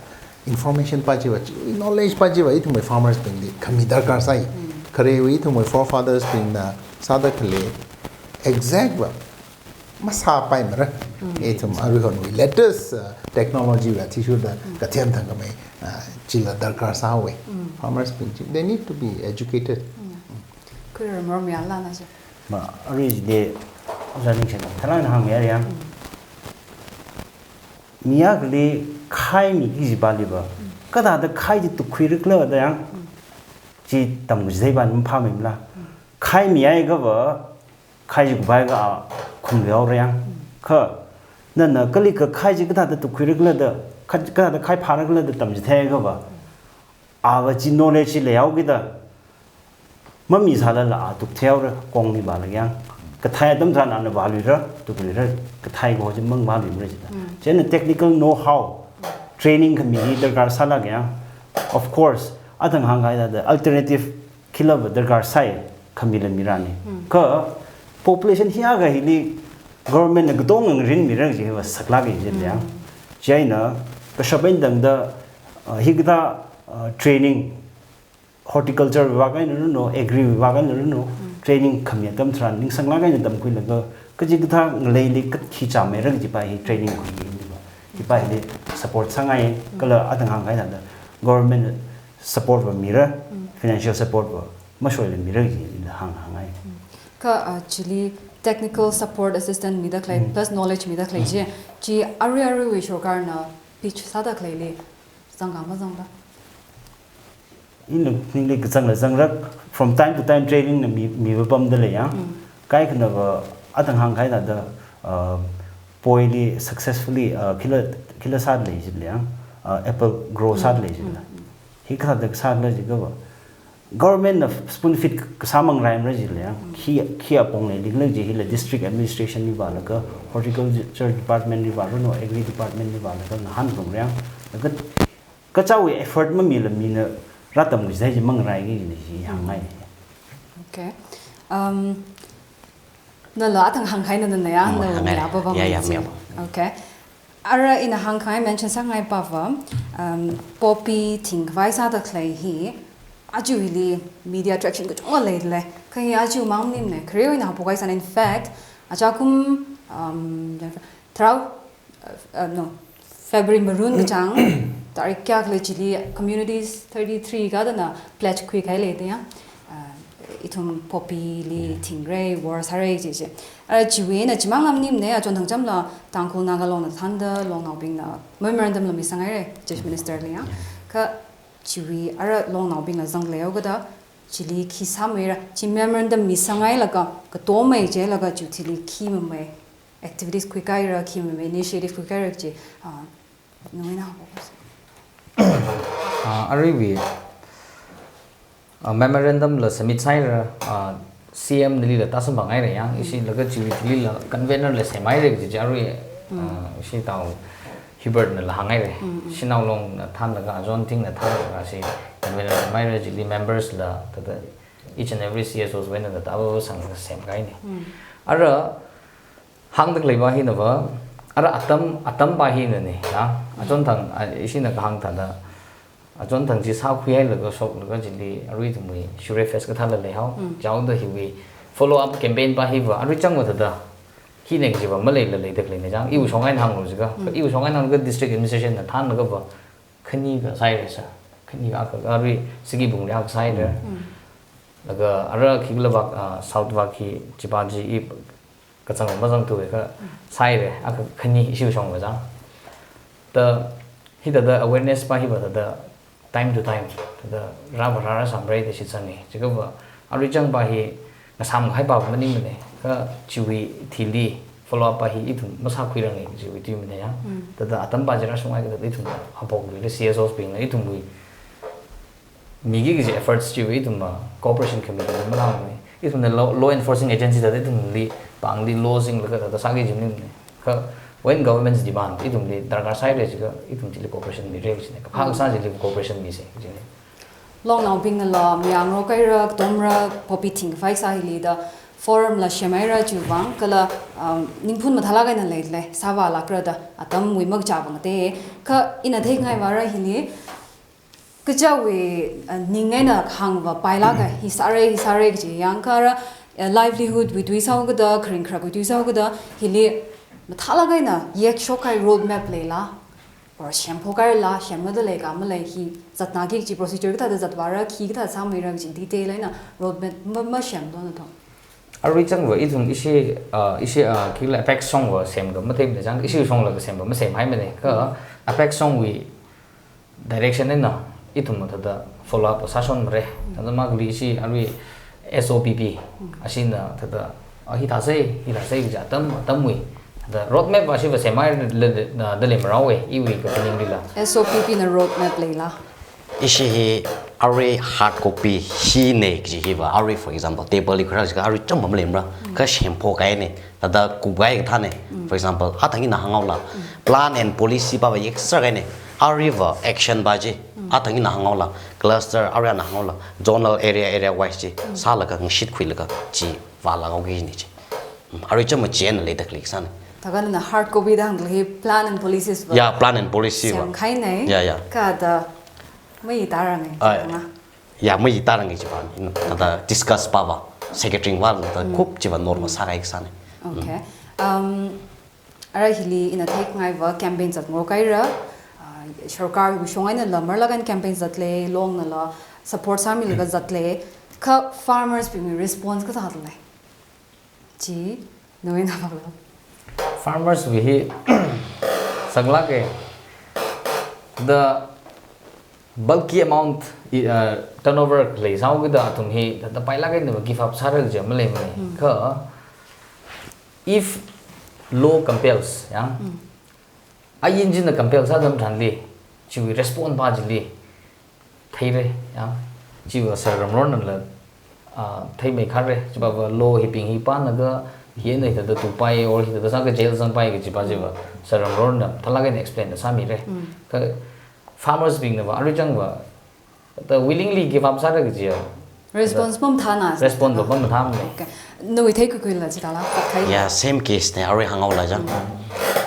information pa chiva, chiwui knowledge pa chiva, ithumwui farmers bingli khami darkar sāi. Kharewui ithumwui forefathers bingna sāda khalei exact va masāpaimara. Ithum aruihonwui latest, uh, technology va athishurda kathem thangkhamei, uh, chila darkar sāhaowa. Farmers bing chi, they need to be educated. Khuirar mor mayālana chi. Ma, arui chili, ojā Ningshen, tharan hāngmiya ya. Mi akhali khai miki kajipali va, kathāda khai chi tukkhuirakhala da yang, chi tamkhuitheipa maphāmeimala. Khai mihaiakha va, khai chi kupaiakha a khumluihaora yang. Kha, nana kali kha khai chi kathāda tukkhuirakhala da, kha, kathāda khai phārakhala da tamchitheiakha va, ava chi knowledge chi leihaokida, mamisālala a tuktheihaora, kong ni vālaga yang. Kathei atam tharan ana vāluira, tukluira, kathei kaho chi mangvāluimara chida. Chieina technical know-how, training khami hi darkar sālaga yang. Of course, athang hāngkahai thāda alternative khila va darkar sāi, khamila mirani. Kha population hiyākha hili government na katonga ngarinmira kaji hi va saklāk eina jin yang. Chieina, kashap eina tangda, uh, hikathā, uh, training, horticulture vivak eina ranu, agri vivak eina ranu, training khami atam tharan ningsanglāk eina tamkhuilaga, kachikathā ngaleili khi chāmeira kajipa hi training khuiya. Chipa hili support sāngai, kala athang hāngkahai thāda government support va mira, financial support va mashoila mira kaji ila hāng, hāngngai. Kha, ah, chili technical support assistant mida khalei, plus knowledge mida khalei chi, chi arui aruiwui sorkarna pitch sāda khaleili zanga mazangla? Ina ningli kazangla zangra, from time to time training na mi, miva pamda lei yang. Kaikhana va athang hāngkahai thāda, uh, poili successfully, uh, khila, khila sāda lei jila yang, uh, apple grow sāda lei jila. Hikathāda sāda lei jiakha va, government na spoon feed kasā mangarai mara jila yang. Khi, khi apong leili khala ji hila district administration li vālaga, horticulture department li vāranu, agri department li vālaga ngahānrumra yang. Laga kachāwui effort mamila mina rātamkhuithei chi mangarai kajina chi hāngngai. Okay. Um, nala athang hāngkahai nana ya, nala hāngngai. Ya, ya, ya. Okay. Ara ina hāngkhangai mention sāngai pava, um, poppy thingkhavai sāda khalei hi, aja hili media attraction kachungkha leilei. Kha hi aja mang maningmana, khare ina haophok kahai sāna. In fact, ajakum, um, tharao, uh, uh, no, February marun kachāng, tarik kayākhala chili communities thirty-three kathāna pledge khuikahai lei da ya. Uh, ithum poppy li thingra, war sāra chi chi. Ara chiwui eina chimang maningmana, achon thangchamla Tangkhul Naga Longna thānda, longnaobingna memorandum la misanghaira, Chief Minister li ya. Kha chiwui ara longnaobingla zanglaga da, chili khi sāmeira, chi memorandum misangailaga, katomei jilaga chi thili khi mamei activities khuikahaira, khi mamei initiative khuikahaira chi, ah, nawui eina haophok. Ah, aruiwui, ah, memorandum la submit sāhaira, ah, C M nalila tāsam phangaira ya, ishi laga chiwui thilila convener la semhaira kaji chi arui, ah, ishi Tao Hubert nala hānghaira. Shanao Longna thānlaga, John Thingna thānlaga, ishi convener semhaira, chili members la, thāda each and every C S Os wui eina thāda ava sanglaga semkahaina. Ara hāngda khalei pa hina va, ara atam, atam pa hinana, ya. Achon thang, a, ishina kahāng thāda, achon thang chi sākhuihailaga shoklaga chili, arui ithumwui Shirui Fest kathāla leihao. Chaoda hiwui follow up campaign pa hi va, arui chang va thāda, hina kaji va maleila leida khaleina chang, iwui shong eina hānglu jiakha, iwui shong eina hānglaga district administration na thānlaga va, khani kasāhaira sā, khani akha, arui Sigi Bungli akha sāhaira. Laga ara khikhala vak, ah, South vak hi chipa chi i kachang mazangthuakha sāhaira, akha khani ishi shong va chang. Ta hithāda awareness pa hi va thāda time to time, thāda rāva rāra samrai da shitsanga. Chiakha va arui chang pa hi ngasāmkahai pa maningmana, kha chiwui thili follow up pa hi ithum masākhuiranga chiwui tuimana ya. Thāda atam pa chi rāshunghaiakha thāda ithum haophokluila C S Os bingla ithumwui miki kaji efforts chiwui ithum, ah, cooperation committee maningmana. Ithumna law, law enforcing agency thāda ithumli pāngli law singlaga thāda sāki kaji maningmana. Kha when government's demand ithumli darkar sāhaira jiakha ithum chili cooperation mira kajina. Kaphā kasā chili cooperation misa kajina. Longnaobingnala mayāngarok haira, katomra, poppy thingkhavai sā hili da forum la semhaira chiwui vang, kala, um, ningphun mathālāk eina leilei, sāvālākra da, atamwui makachā vang te. Kha ina theikhangai va ara hili, kachichāwui, uh, ning eina hāngva pailāka, hi sāra, hi sāra kaji, yangkha ara, uh, livelihood wui tui sāhaoda, kharing kharak wui tui sāhaoda, hili mathālāk eina yekshok kahai road map leila, or semphok hairala, semngaida leika malei hi, zatnaki kaji procedure kathāda zatvāra, khi kathā sāmeira kaji detail eina road map ma, masemdo nathum. Arui chang va ithum ishi, ah, ishi, ah, khikhala apex shong va semkha matheimana chang, ishi shongla kasem va masemhaimana, kha apex shongwui direction eina ithum thāda follow up sāshonmara. Thāda makhalei ishi arui S O P P, ashina thāda, ah, hi thāsai, hi thāsai kaja atam, atamwui. Thāda road map va ishi va semhailala, na, da leimara we, iwui kaphaninglila. S O P P na road map leila? Ishi hi arui hard copy hina kaji hi va, arui for example, table li khuirā jiakha arui chang va maleimara, kha semphok kahaina, thāda kupkahai kathāna. For example, athang ina hānghaola, plan and policy pa va yekser kahaina, arui va action pa chi, athang ina hānghaola, cluster, arui ina hānghaola, zonal area, area wise chi, sālaga ngashit khuilaga chi vālaga haoki kajina chi. Mm, arui chang va chieina leida khalei kasāna. Thākha nana hard copy da hāngkhalei hi plan and policies va. Ya, plan and policy va. Semkahaina. Ya, ya. Kha thāda maitāranga. Ai. Ya, maitāranga chiva, ina, thāda discuss pa va, secretary va, thāda kup chiva normal sākahai kasāna. Okay. Um, ara hili ina theikhangai va campaign zatngarok haira, ah, sarkarwui shong einala marlāk eina campaign zatlei, longnala support sāmilaga zatlei, kha farmers bingwui response kathāda lei? Chi, nawui eina pālo. Farmers wui hi, saklāka, the bulky amount, i, uh, turnover leisāhaokida athum hi, thāda pailāk eina give up sāra kaji maleimana. Kha, if law compels, ya, ain china compel sā atam tharanli, chiwui respond pa chili, theira, ya. Chiva Sir Ramronnala, ah, theimeikhara, chiva va law hibing hi pānakha, hi eina hithāda tupai, or hithāda sākha jail zangpai kaji pa chiva Sir Ramronna mathālāk eina explain la sāmira. Kha farmers bingna va, arui chang va, thāda willingly give up sāra kajiya, Response pam thana. Response pam thana. Okay. Nawui theikhuikhuila chithāla, okay. Yeah, same case ne, arui hānghaola chang.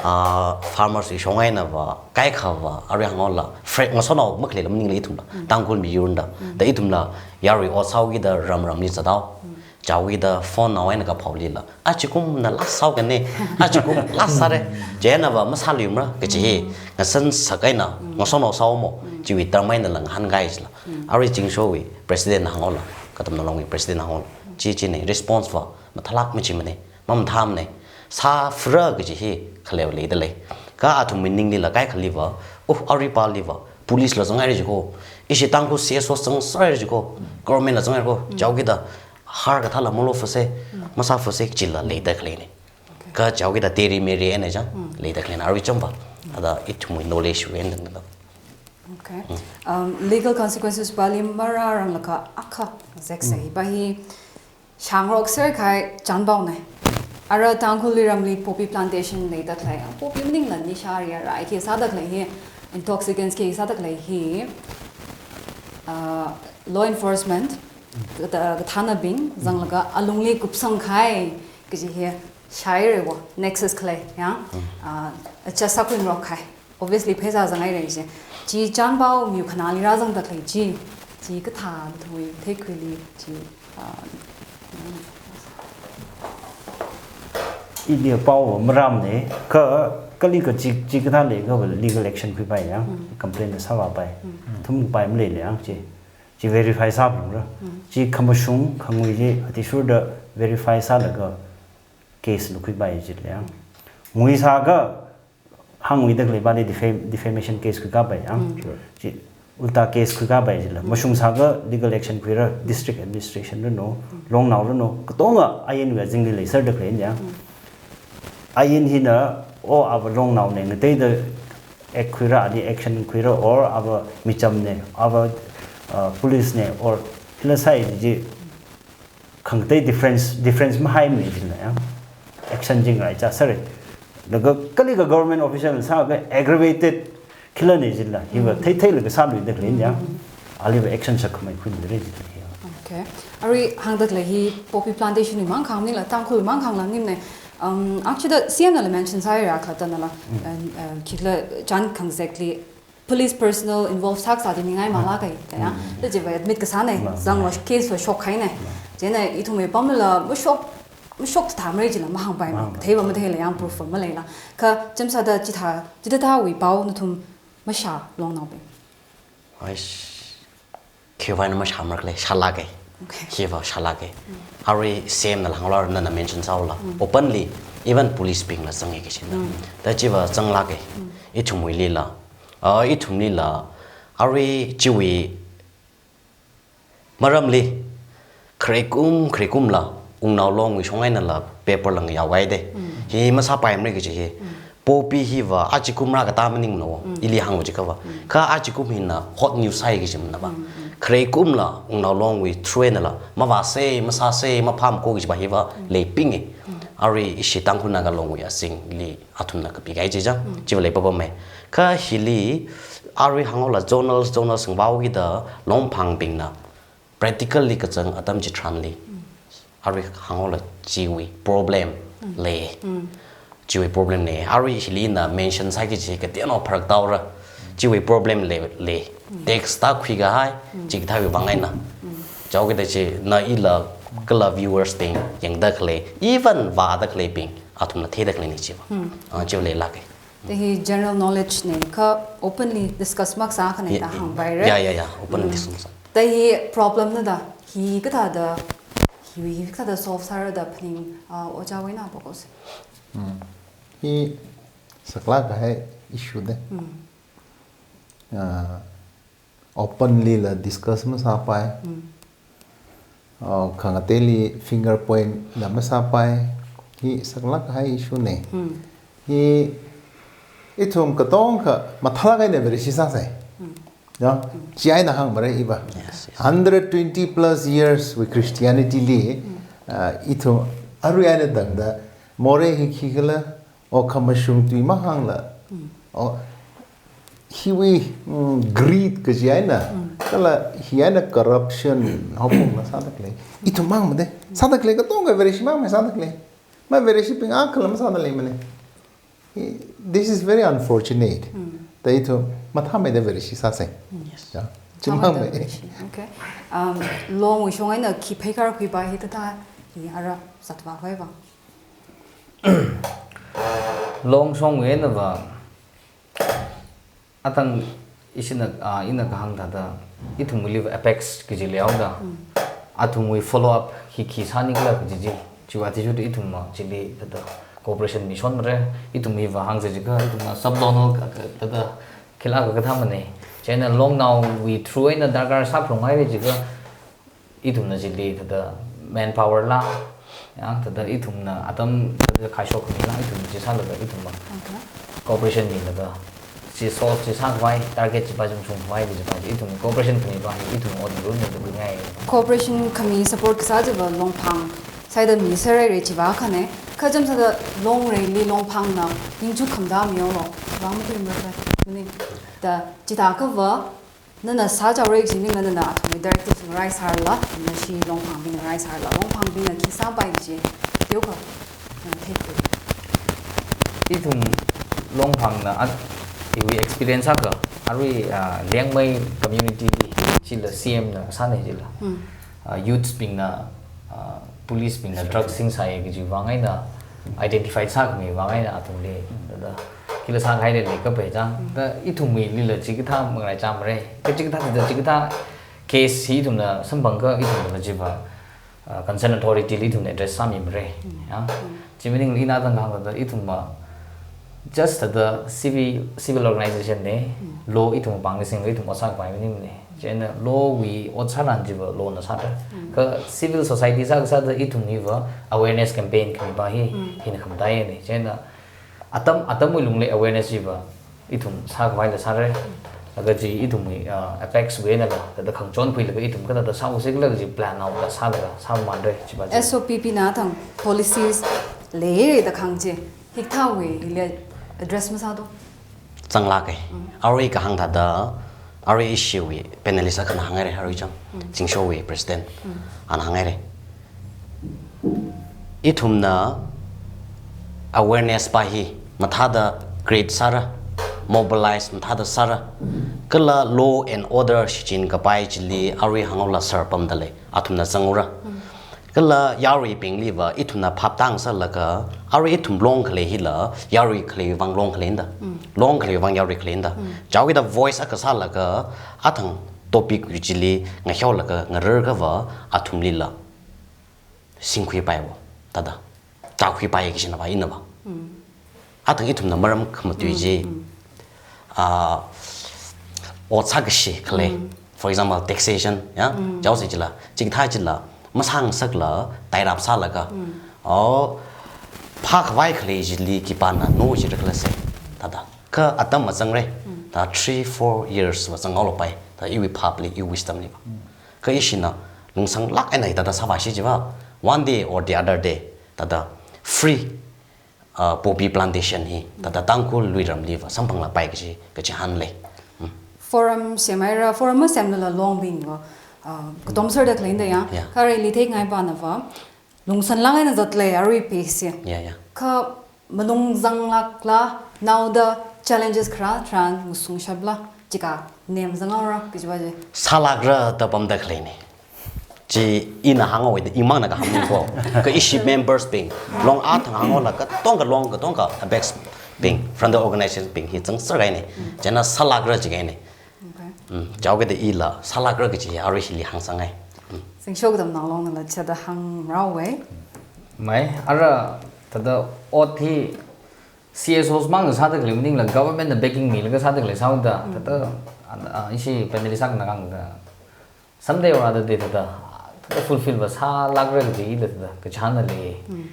Ah, farmers wui shong eina va, kaikha va, arui hānghaola, fre-, ngasotnao makhaleila maningla ithumla, Tangkhul miyurna da. Da ithumla, yarui ot sāhaokida ram ramli zathaowa. Chaohaokida phone nao eina kaphaolila, achikumna last sāhaokane, achikum last sāre, chieina va masāluimara kaji hi, ngasan sākahaina, ngasotnao sāhaomo, chiwui term einala ngahānkahai chila. Arui Zingshowui president na hānghaola, Katamnao Long wui president na hānghaola, chi chine, response va mathālāk machimane, mamathāmane, sāfra kaji hi khaleo leidalei. Kha athumwui ninglila kaikhali va, oh, arui pāli va, police la zanghaira jiko, ishi Tangkhul C S O zangsāhaira jiko, government la zanghaira ko, chaohaokida, har kathāla malofase, masāfase chila leida khaleine. Kha chaohaokida teri meri eina chang, leida khaleine, arui chang va, ada ithumwui knowledge wui eina dangda. Okay. Um, legal consequences pali marāranglakha akha zek sai, pa hi shangrok serkahai chānpaone. Ara Tangkhul ramli poppy plantation leida khalei. Poppy maningla nisha ria rai khi sāda khalei hi intoxicants khi sāda khalei hi, uh, law enforcement, katha-, kathānabing zanglaga alungli kupsangkahai kaji hi shairewo, nexus khalei, ya. Uh, cha sākhuingarokkahai. Obviously, pheisā zanghaira chi. Chi chānpao mi khanāli rāzangda khalei chi. Chi kathā nathumwui theikhuili chi, ah, ili pao marāmane, kha, kali kachi, chi kathā leikha legal action khuipai ya, complaint sāvāpai. Thumpai maleile ya chi. Chi verify sāphalungra. Chi khamashung, khangui chi, athishurda verify sālaga case la khuipai chila ya. Ngui sākha, hānguida khalei pali defam-, defamation case khuikapai ya. Chi ulta case khuikapai chila. Mashung sākha legal action khuira, district administration rano, longnao rano, katonga ain wui azingli leiserda khalei ya. Ain hina, o ava longnaone, ngateida act khuira, ali action khuira, or ava michamne, ava, uh, police ne, or hila sai ji, khangatei difference, difference mahaimane chila ya. Action chingrai cha sāre. Laga kali ka government official sākha aggravated khilane chila. Hiva theitheilaga sāluida khalei ya. Aliva action sākhamei khuinare chila ya. Okay. Arui hāngda khalei hi poppy plantation wui mang khangmaningla, Tangkhul mang khangla maningmane. Um, actually, C M nala mention sāhaira khalattanala. And, uh, khikhala chān khangzekli police personnel involve sākasā di mingai malākai, ya. Da chiva admit kasāne, zanglo case lo shokkahaine. Chieina ithumwui pamla mashok, mashok thamre chila mahāngpaimane. Theiva matheila yang proof va maleila. Kha chānsāda chithā, chithāthāwui pao nathum mashā longnaobing. Aish. Khiwui vang mashāmara khalei, shālāke. Okay. Khiwui vang shālāke. Arui C M nala hānghaola, nana mention sāhaola. Openly, even police bingla zange kachina. Da chiva zanglāke. Ithumwuilila. Ah, ithumlila. Arui chiwui maramli. Khareikum, khareikumla. Wungnao Longwui shong einala paper la ngayāhaide. Hi masāpaimara kaji hi. Poppy hiva achikum rākatā maningmana. Ili hāngva jikhava. Kha achikum hina hot news sāi kaji manava. Khareikumla Wungnao Longwui through einala mavāsei, masāsei, maphāmako kajiva hiva leipinge. Arui ishi Tangkhul Naga Longwui azingli athumna kapikahai chi chang. Chiva leipapamei. Kha hili arui hānghaola zonal, zonal singvao kida Longphangbingna practically kazang atam chitharanli. Arui hānghaola chiwui problem lei. Chiwui problem lei. Arui hilina mention sāki chi kateonao pharak taora. Chiwui problem lei, lei. Tax tākhuikahai, chikathāwui vang eina. Chaokida chi na ila kala viewers bing yangda khalei, even vāda khaleibing, athumla theida khaleine chiva. Ah, chiva leilāke. Da hi general knowledge ne, kha openly discuss makasā khane da hāngpaire. Yeah, yeah, yeah, openly discuss makasā. Da hi problem na da, hi kathāda, hi, hi kathāda solve sāra da phaning, ah, ojāwui eina pokose. Hi saklākkahai issue de. Ah, openly la discuss masāpai. Ah, khangateili finger point la masāpai. Hi saklākkahai issue ne. Hi ithum katongkha mathālāk eina Vareshi sāsai. Ya, chi eina hāngmara iva. Yes, yes. Hundred twenty plus years wui Christianity li, ah, ithum arui eina tangda, morei hi khikhala, o khamashung tui mahāngla. O, hiwui, mm, greed kaji eina. Kala hi eina corruption, haophungla sāda khalei. Ithum mang made. Sāda khalei katonga Vareshi mang made sāda khalei. Ma Vareshibing akhala masāda leimane. This is very unfortunate. Mm. Da ithum mathāmeida Vareshi sāsa. Yes. Ya. Chimang me. Mathāmeida Vareshi. Okay. Um, Longwui shong eina khi pheikār khuipa hi thāda hi ara zatva hoiva. Long shongwui einava, athang ishina, ah, ina kahāng thāda, ithumwuiliva apex kaji leihaoda. Mm. Athumwui follow up hi khi sāningla kaji chi. Chiwui athishurda ithumva chili thāda cooperation mishonmara, ithum hiva hāngsa jiakha, ithumva sub-zonal ka, ka, thāda khila ka kathā mane. Chieina longnaowui through eina darkar sāphalunghaira jiakha, ithumna chili thāda manpower la, ya, thāda ithumna atam thāda khaishok khamila, ithumna chi sālaga, ithumva Okay. cooperation milaga, chi solve chi sākhavai, target chi pāchungchungkhavai, chi pā, ithum cooperation khami pā, ithum ot run ni da ngai. Cooperation khami support kasā chiva Longphang sāda miserhaira chiva khane, kha chāmsāda Longreili Longphangna ningchuk khamda miolo, vang matuimara, mani, da, chithākhava, nana sāchaora kaji maningla nana athumwui directive ngarai sārala, nashi Longphangbing ngarai sārala, Longphangbingna khi sāpai kaji, teokha, uh, theikhui. Ithum Longphangna at, iwui experience akha, arui, ah, Liangmai community li, chila C M na sāna chila. Hmm. Ah, youths bingna, ah, police bingna drugs singsa kaji vang eina identify sākhami vang eina athumli, thāda, khila sāngahaira lei kapai chang, da ithumwuilila chikathā mangarai chāmara. Ka chikathā, da chikathā case hi ithumna samphangakha ithumna chiva, ah, concern authority li ithumna address sāmimara. Mm. Ya. Mm. Chi maningla ina athang kahāng thāda ithumva just thāda civil, civil organization ne, Mm. law ithum pāngli singlaga ithum ot sākhavai maningmane. Chieina law wui ot sāran chiva law na sāra. Mm. Kha civil society sā, sāda ithum hiva awareness campaign khami pā hi, Mm. hina khamataiya ne. Chieina atam, atamwui lungli awareness chiva ithum sākhavaila sāra. Laga chi ithumwui, ah, apex wui einala, thāda khangachon khuilaga ithum kathāda sāusikhala kaji plan naola sālaga, sāmanra, chiva chi. S O P P na athang policies leira da kahāng chi, hikathāwui hili address masādo? Zanglāka. Mm. Arui kahāng thāda, arui ishiwui panelist akhana hānghaira, arui cham, Mm. Zingshowui president, Mm. ana hānghaira. Ithumna awareness pā hi mathāda create sāra, mobilize mathāda sāra, kala law and order shichin kapai chili arui hānghaola sir pamda lei, athumna zangura. Mm. Kala yaruibingliva ithumna phaptā ngasālaga, arui ithum Long khalei hila, yarui khalei vang Long khaleina da. Mm. Long khalei vang yarui khaleina da. Mm. Chaokida voice akha sālaga, athang topic wui chili ngahiaolaga ngararkhava, athumlila singkhuipaiwo, thāda, tākhuipai kajina va, ina va. Mm. Athang ithumna maram khamatui Mm, chi, mm. ah, ot sākashi khalei. Mm. For example, taxation, ya, Mm. chaosi chila, chikathā chila, masāngasakla, tairap sālaga. Mm. Oh, phākhavai khalei chili khipāna no jira khala se, thāda. Kha atam mazangra, Mm. thāda three, four years va zanghaolapai, thāda iwui phapli, iwui wisdom li va. Mm. Kha ishina, lungsanglāk eina hithāda sāvāshi chiva, one day or the other day, thāda free, uh, poppy plantation hi, thāda Tangkhul luiramliva samphanglāpai kaji, kachihān lei. Mm. Forum semhaira, forum masemlala Longbingva, uh, katom sāda khaleina da ya. Yeah. Kha aruili theingai pānava, lungsanlāk eina zatlei arui pheishi. Yeah, yeah. Kha malung zanglākla, naoda challenges kharā tharan ngasungshapla, chika nem zanghaora, kajiva chi. Sālākra da pamda khaleina. Chi ina hānghaowa da imangna kahāng ko. Kha ishi members bing, Long athang hānghaola katonga Long, katonga apex bing, from the organization bing hi zangserhaina. Chieina sālākra jikahaina. Okay. Mm, chaokida ila sālākra kaji arui hili hāngsanghai. Mm. Zingsho katamnao Longnala chithāda hāngrao wei. Mai, ara thāda ot hi C S Os mang sāda khalei maningla government na backing milaga sāda khalei sāhaoda, Mm. thāda, an, a, ishi panelist akhana kahāngda, someday or other day thāda, thāda fulfill va sālākra kajila thāda, kachihānna lei. Mm.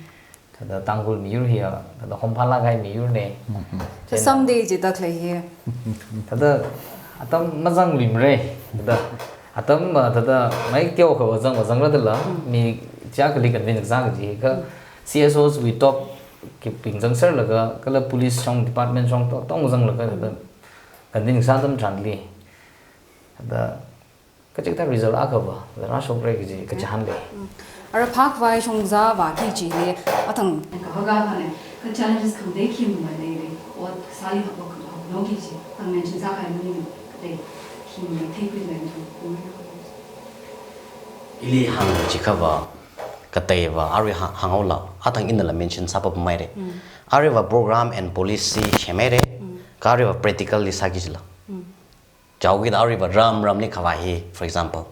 Thāda Tangkhul miyur hiya, thāda homphālāk kahai miyurna. Mm-hmm. Chieina someday jida khalei hi. Thāda atam mazangluimara, thāda atam, ah, thāda mai teokha vāzang, vāzangra dala, Mm. mi chiyākhali convince kasā kaji, kha Mm. C S Os wui top kibing zangserlaga, kala police shong, department shong, to, tong zanglaga, thāda Mm. convince kasā atam tharanli. Thāda Kachikathā result akhava, rāshokra kaji, kachihān lei. Mm. Ara phākhavai shongzā vāki kajili, athang. Kahaka kane, ka challenges khangatei khi maleile, ot sāli hapok, hapok no kaji, athang mention sākahai maningmana, katei, khi maleithei khuilaga. Ili hāng chiakhava, kateiva, arui hā-, hānghaola, athang inala mention sāpapamhaira. Mm. Aruiva program and policy semhaira, Mm. kha aruiva practically sāki kajila. Mm. Chaokida aruiva ram ramli khavai hi, for example,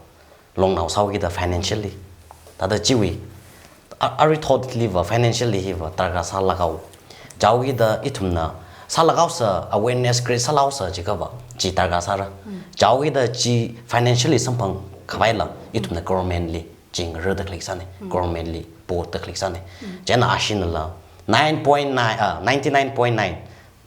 longnao sāhaokida financially. Thāda chiwui, a-, arui thotliva financially hiva darkar sālākhaowa. Chaokida ithumna sālākhaosa, awareness create sālākhaosa chiakhava, chi darkar sāra. Mm. Chaokida chi financially samphang khavaila, ithumna government li, chi ngarāda khalei sāna, Mm. government li, board da khalei sāna. Mm. Chieina ashinala, nine point nine, ah, ninety-nine point nine,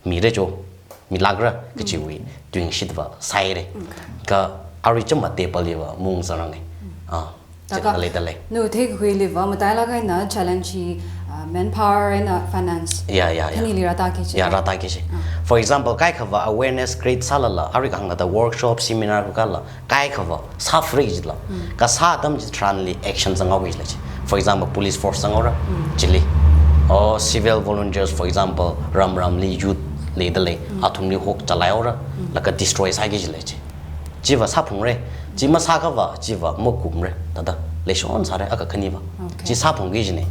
mira jo, milākra, Mm. kachiwui, tuingshitva, sāhaira. Mm. Kha arui chāmma table liva, mung zarang e. Mm. Ah, Taka, chānglei dalei. Nu theikhuiliva, matailāk eina challenge hi, ah, manpower eina finance. Ya, ya, ya. Khanili rātaki kaji. Ya, rātaki kaji. Ah. For example, kaikhava awareness create sālala, arui kahāngda workshop, seminar kukala, kaikhava, sāfree kajila. Mm. Kha sā atam chitharanli action zanghaoki kajila chi. For example, police force zanghaora, Mm. chili. Or civil volunteers, for example, ram ramli youth leidalei, Mm. athumli hok chalaihaora, Mm. laga destroy sāki kajila chi. Chiva sāphungra, chi masākhava, chiva makumra, thāda, leishon sāra, akha khaniva. Okay. Chi sāphungki kajina.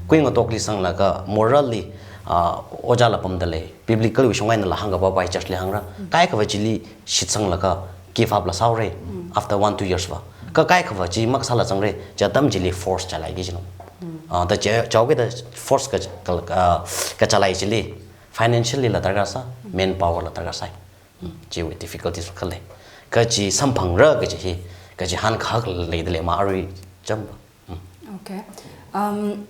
Kuingatokli sanglaga, morally, ah, ojāla pamdalei, biblical wui shong einala hāngkapaipai church li hāngra. Mm. Kaikhava chili shitsanglaga give up la sāhaora, Mm. after one, two years va. Kha kaikhava chi makasāla zangra, chi atam chili force chalaiki kajina. Mm. Ah, thāda chi, chaokida force ka, ka, ka, kachalai chili, financially la darkar sā, Mm. manpower la darkar sāi. Mm, chiwui difficulties khalei. Kha chi samphangra kaji hi, kachihān kahak leidalei ma arui chāmva. Mm. Okay. Um,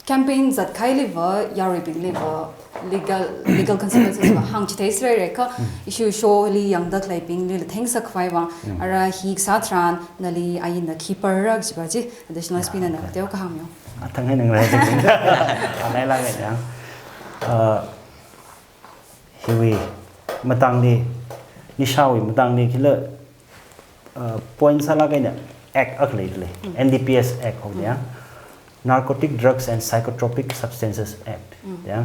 campaign zatkahailiva, yaruibingliva, legal, legal consequences va hāngchitheisāra kha, Mm. issue show li yangda khaleibinglila thengsākhavai vang, Mm. ara hi kasā tharan, nali ainna khi parra kajiva chi, additional S P nana Ya, okay. kateo kahāng miyo. Athang hai nang rai. Anai lang ya. Uh, hiwui matangli, nishāwui matangli khila, uh, point sālāk eina act akha leidalei, Mm. N D P S Act ho Mm. ya. Narcotic Drugs and Psychotropic Substances Act Mm. ya.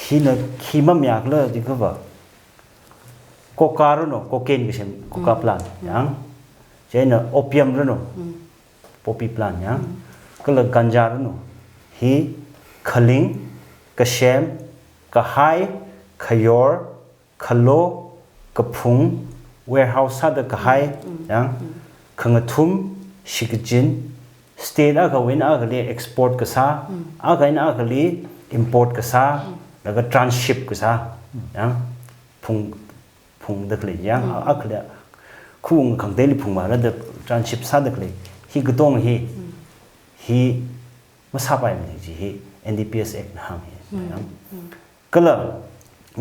Hina khi mamayākhala chiakhava, coca ranu, cocaine kasem, coca Mm. plant Mm. ya. Chieina opium ranu, Mm. poppy plant ya. Mm. Kala ganja ranu. Hi khaling, kasem, kahai, khayor, khalo, kaphung, warehouse sāda kahai, Mm. ya. Mm. Khangathum, shikachin, state akhawui eina akhali export kasā, Mm. akha eina akhali import kasā, Mm. laga transship kasā, ya. Phung, phungda khalei ya, Mm. akhali, khaung khangateili phungmara da transship sāda khalei. Hi katong hi, Mm. hi masāpaimana chi hi N D P S Act na hānga. Mm. Ya. Mm. Kala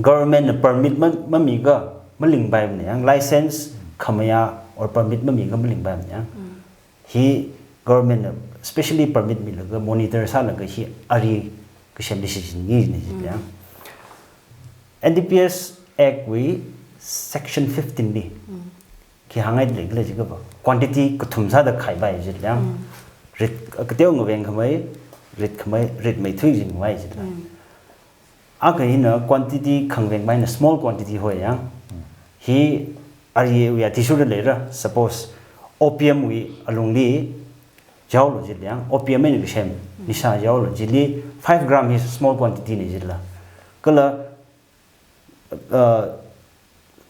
government na permit ma, mamikha malingpaimana ya, license khamayā or permit mamikha malingpaimana ya. Mm. Hi government na specially permit milaga monitor sālaga hi ari kasemli shichinki kajina ya. Mm. N D P S Act wui section fifteen li Mm. khi hāngngailei khala chiakhava, quantity kathum sāda khaipai kajila ya. Mm. Rit, kateo ngaveng khamei, rit khamei, ritmeithui kajina khavai kajila. Mm. Akha hina quantity khangaveng mai na small quantity hoi ya. Hi ari ya athishurda leira, suppose opium wui alungli jaolo jila ya, opium eina kasem, Mm. nisha jaolo, chili five gram hi small quantity na jila. Kala, uh,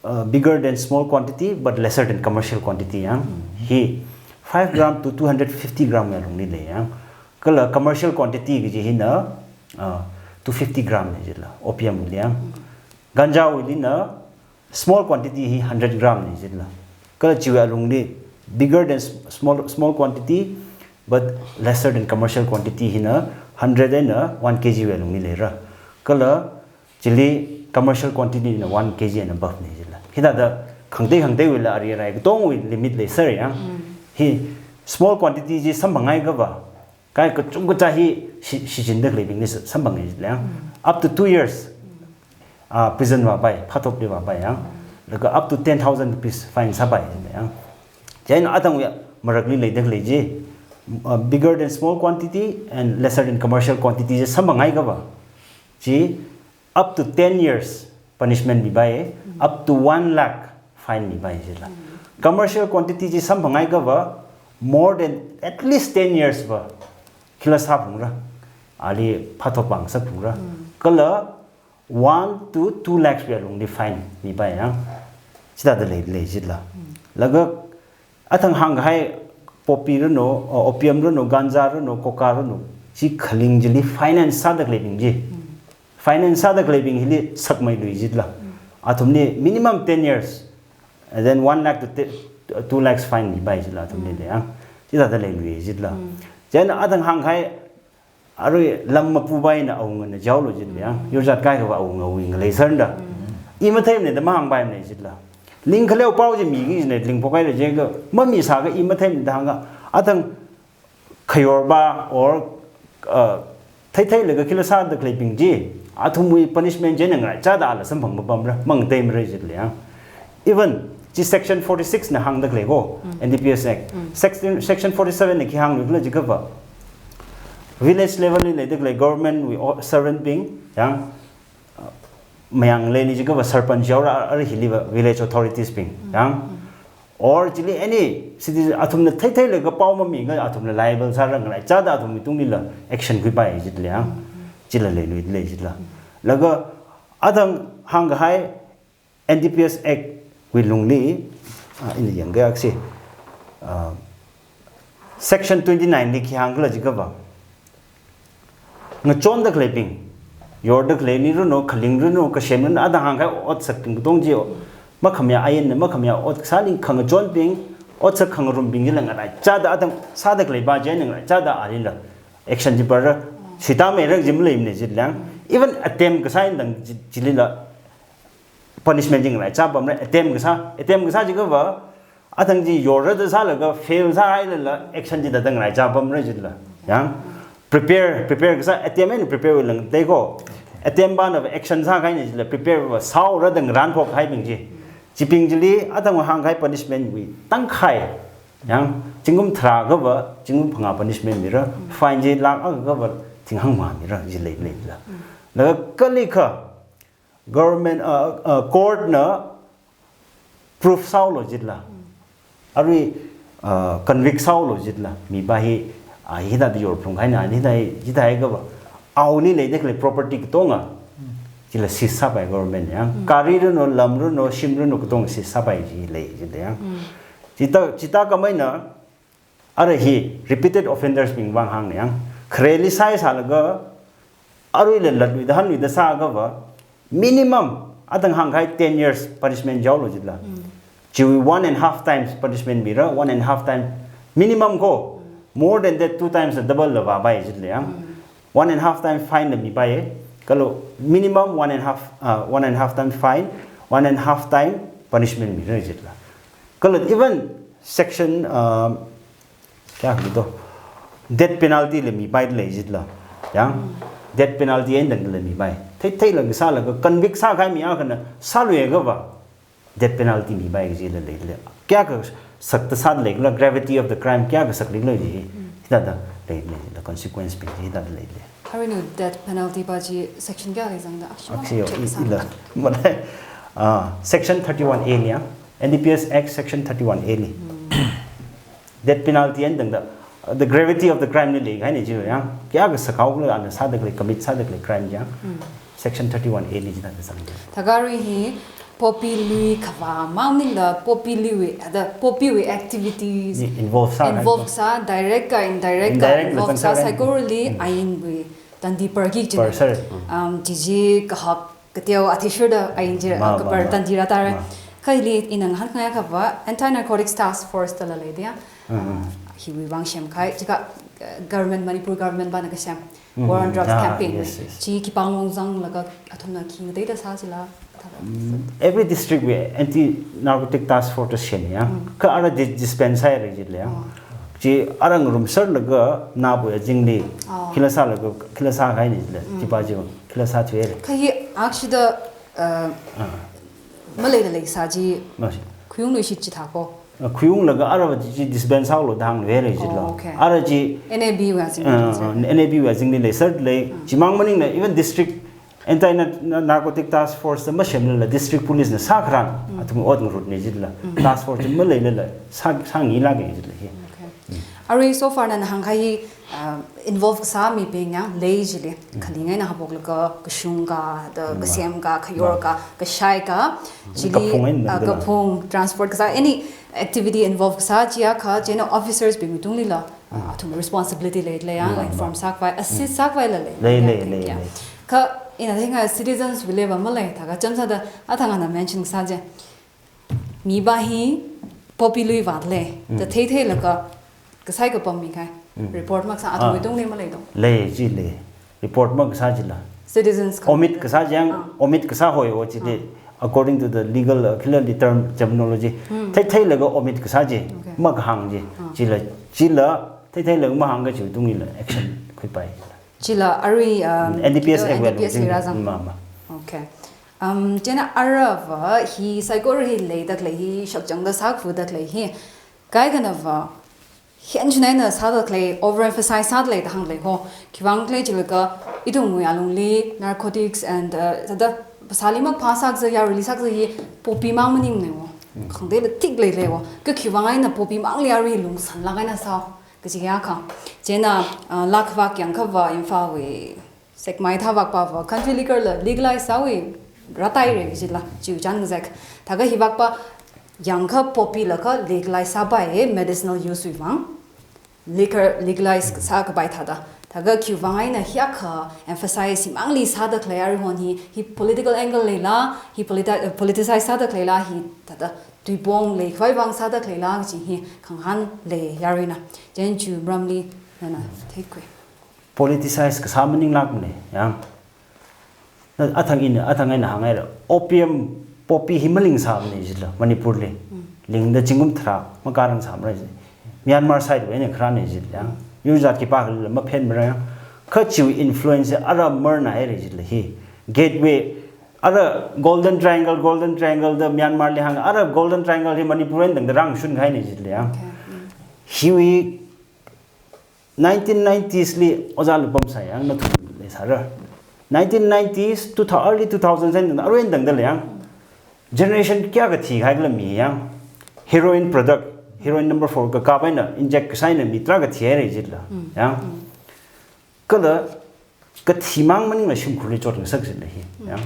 uh, bigger than small quantity but lesser than commercial quantity ya. Mm. Hi five gram to two hundred fifty gram ya alungli lei ya. Kala commercial quantity kaji hina, uh, two fifty gram na jila, opium wui ya. Mm. Ganja wuilina small quantity hi hundred gram na jila. Kala chiwui alungli bigger than s-, small, small quantity but lesser than commercial quantity hina hundred eina one K G wui alungli leira. Kala chili commercial quantity na one K G and above na jila. Hithāda khangatei khangateiwuila ari arai katongwui limit leisāra ya. Mm. Hi small quantity chi samphangngaikhava, kai kachungkha hi shi-, shichinda khaleibingli sa-, samphanga jila ya. Mm. Up to two years, ah, prison vāpai, phātopli vāpai ya. Mm. Laga up to ten thousand rupees fine sāpai ya. Chieina athang ya marakli leida khalei chi, uh, bigger than small quantity and lesser than commercial quantity chi samphanghaikha va, chi up to ten years punishment mipai, up to one lakh fine mipai jila. Commercial quantity chi samphanghaikha va, more than at least ten years va khila sāphungra, ali phathopang sāphungra. Kala one to two lakhs wui alungli fine mipai yang. Chithāda lei, lei jila. Laga athang hāngkahai poppy ranu, uh, opium ranu, ganja ranu, coca ranu, chi khaling chili finance sāda khaleibing chi. Finance sāda khaleibing hili sakmeilui jila. Athumli minimum ten years, and then one lakh to te-, two lakhs fine mipai jila athumli de yang. Chithāda leilui jila. Chieina athang hāngkahai arui lam mapupaina awungana jaolu jila yang. Yur jat kaikha va awungawui ngalei sānda. I matheimana da mahāngpaimana jila. Ling khaleo pao chi miki jina, ling phokhaira jiakha mamisākha i matheimana da hāngkha. Athang khayorpa or, uh, theitheilaga khila sāda khaleibing chi, athumwui punishment chieina ngaraichāda ala samphang mapamra, mangateimara jila yang. Even chi section forty-six na hāngda khalei ko, N D P S Act. Section, section forty-seven na khi hānglu khala jiakha va, village level li leida khalei government wui o-, servant bing yang, uh, mayang leili jiakha va sarpanch yaora, ara hili va village authorities bing yang. Or chili any citizen athumna theitheilaga pao mamikha athumla liable sāra, ngaraichāda athumwui tunglila action khuipai jila yang. Chila leilui lei jila. Laga athang hāngkahai N D P S Act wui lungli, ah, ina yangkha aksi, ah, section twenty-nine li khi hāng khala jiakha va, ngachonda khaleibing, yorda khaleili ranu, khaling ranu, kasem ranu, athang hāngkahai otsakbing katong chi, makhamayā ain, makhamayā ot kasāli khangachonbing, otsak khangarumbing chila ngaraichāda athang sāda khaleipa chieina ngaraichāda alila action chi para, sita meirak chi maleimana jila yang. Even attempt kasā eina tang chi-, chilila punishment chi ngaraichā pamra, attempt kasā, attempt kasā jiakha va, athang chi yorra da sālaga fail sāhailala action chi da da ngaraichā pamra jila. Yang, prepare, prepare kasā, attempt eina prepare wui langtei ko. Attempt pana va action sākahaina jila, prepare va sāhaora da ngaranphokhaibing chi. Chibing chili athang hāngkahai punishment wui tangkhai. Yang, zingkum tharākha va, zingkum phangā punishment mira, fine chi lakh akhakha va, thing hangmā mira, jilei lei jila. Laga kalikha, government, uh, uh, court na proof sāhaolu jila. Arui, uh, convict sāhaolu jila. Mipa hi, ah, hithāda yorphalung kahaina, hithāda, hithāda haiakha va, awuili leida khalei property katonga chila seize sāpai government yang. Gari ranu, lam ranu, shim ranu katong seize sāpai jilei jila yang. Chithā, chithā khamei eina, ara hi repeated offenders bing vang hāngna yang. Khareli sāi sālaga, aruila latluida hanluida sāakha va, minimum, athang hāngkahai ten years punishment jaolu jila. Chiwui one and half times punishment mira, one and half time minimum ko. More than that, two times double la vāpai jila yang. One and half time fine la mipai, kala minimum one and half, uh, one and half time fine, one and half time punishment mira jila. Kala even section, um, kya kito, death penalty la mipai lei jila. Yang, death penalty eina tang la mipai. Theitheilaga sālaga convict sākahai mi akhana sāluiakha va, death penalty mipai kaji la leilei. Kayākha sakta sāda leikhala, gravity of the crime kayākha sakleikhala chi, hithāda leilei, the consequence bing chi hithāda leilei. Arui ina death penalty pa chi section kayākha zangda, actually, Actually, check i-, sāda. Ila, malai, ah, section thirty-one A li ya, N D P S Act section thirty-one A li. Death penalty eina tangda, uh, the gravity of the crime li leikahaina chi ya. Kayākha sakhaokhala, ana sāda khalei, commit sāda khalei crime ya. Section thirty-one A li chithāda zangda. Thakha arui hi poppy lui khavā mang maningla poppy luiwui, ada poppy wui activities Ni involve sā, involve sā, direct ka, indirect ka, Indirect la involve sā, sākahai. Saikorali ainwui tandi parki chi. Par sir. Um, chichi kahap kateo athishurda ain chi Ma, ma, kapar ma. Tandi rātare. Ma. Kha hili ina ngahānkhangai akha va, Anti-Narcotics Task Force da la lei da ya. Mm, mm. Ah, hiwui vang semkahai, chikha, uh, government, Manipur government pana kasem. Mm, War on mm. Drugs Ah, campaign. Yes, yes. Chi khipāwui vang zanglaga athumna khi ngateida sā chila. Mm, every district wui Anti-Narcotic Task Force da semya. Mm. Kha ara di-, dispense haira jila ya. Oh. Chi ara ngarumserlaga nabu ya jingli. Oh. Khila sālaga, khila sākahaina jila. Mm. Chipa chi khila sāthuihaira. Kha hi akshida, uh, Ah. maleida leisā chi Ma shi. Khuyung lui shit chithā ko. Khuiunglaga ara chi disband sāhaolu da hāngluihaira jila. Oh, okay. Ara chi, N A B wui azingli, uh, lei. N A B wui azingli leiser lei. Chimang maningla even district anti-narcotic task force da masemlala district police na sākharan athum ot ngarutna jila. Task force chi maleilala sā, sāngilāka jila hi. Okay. Arui so far nana hāngkahai hi, uh, involve kasā mibing yang lei jili. Khaling eina haophoklaga kashung ka, da kasem ka, kayor ka, kashai ka, chili, kaphung eina, uh, da kaphung, transport kasā, any activity involve kasā chiakha, chieina officers bing tunglila, uh, athum responsibility leilei yang, inform sākhavai, assist sākhavaila lei. Lei, lei, lei, lei. Kha ina theinga citizens wui leiva malei, thākha chānsāda athang ana mention kasā chi. Mipa hi poppy lui vātlei, da theitheilaga kasai kapam mikahai. Report makasā athumwui tungli maleida. Lei jila. Report makasā jila. Citizens ka. Omit kasā jang, omit kasā hoi o jila. According to the legal, uh, khilali term, terminology. Theitheilaga omit kasā ji. Okay. Makahāng ji. Jila, jila, theitheilaga mahāngkahai chiwui tunglila action khuipai. Chila arui, um, N D P S Act wui N D P S lungli rāzang. Ma, ma. Okay. Um, chieina aruiva hi saikora hi leidalei hi shakchangda sākhuidalei hi. Kaikhanava hi anchun eina sādalei, overemphasize sādalei da hānglei ho. Khiwuivang khala jilaga ithumwui alungli narcotics and, uh, thāda phasāli makphā sākazā, yaruili sākazā hi poppy mang maningmana wo. Khangateila tik leilei wo. Kha khiwuivang eina poppy mangli arui lungsānlāk eina sāo kaji akha. Chieina, uh, lākhavak yangkhava Imphalwui sekmai thavakpava country liquor la legalize sāwui rātaira jila, chiwui chān ngazek. Thākha hivakpa yangkha poppy lakha legalize sāpai e medicinal use wui vang. Liquor legalize sākapai thāda. Thākha khiwuivang eina hiyākha emphasize himangli sādalei arui hon hi, hi political angle leila, hi politi-, politicize sādaleila, hi thāda tuipong leikhavai vang sādaleila kaji hi khangahān lei yaruina. Chieina chiwui maramli nana theikhui. Politicize kasā maninglākmana, yang. Na athang ina, athang eina hānghaira. Opium, poppy hi malingsāmana jila, Manipurli. Lingda zingkum tharā, makārang sāmara ji. Myanmar side wui eina kharāna jila, yang. Yur jat khipā khalila maphenmara, yang. Kha chiwui influence ara marnahaira jila hi. Gateway, ara Golden Triangle, Golden Triangle da Myanmarli hāng, ara Golden Triangle hi Manipur eina tangda rāngshunkahaina jila, yang. Okay. Hiwui nineteen nineties li ojāla pamsai yang nathum leisāra. Nineteen nineties, two thou-, early two thousands eina arui eina tangdalei yang. Generation kayākha thikahaikhala mi yang. Heroin product, heroin number four kakap eina inject kasā eina mi tarākha thihaira jila. Yang. Kala kathi mang maningla shimkhurli chotngasak jila hi. Yang.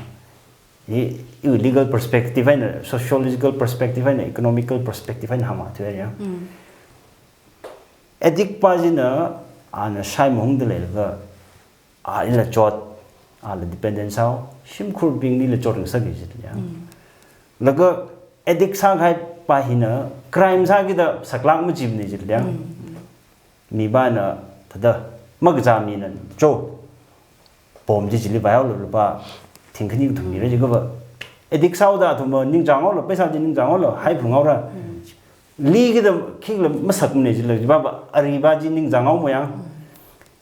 Hi, hi legal perspective eina, sociological perspective eina, economical perspective eina hāngmatuira yang. Addict pa china, ana shai mahungdaleilaga, a ila chot, ala dependent sāo, shimkhurbinglila chotngasaka jila. Laga addict sākahai pa hina crime sākida saklāk majimana jila. Mipana thāda makazā mina cho, pom chi chili vaihaolu, lupā thingkhani kathum mira jiakhava. Addict sāhaoda athumva ningchānghaolu, paisa chi ningchānghaolu, haiphunghaora. Likida khikhala masakmana jila, chipāva, ariva chi ningchānghaomo yang.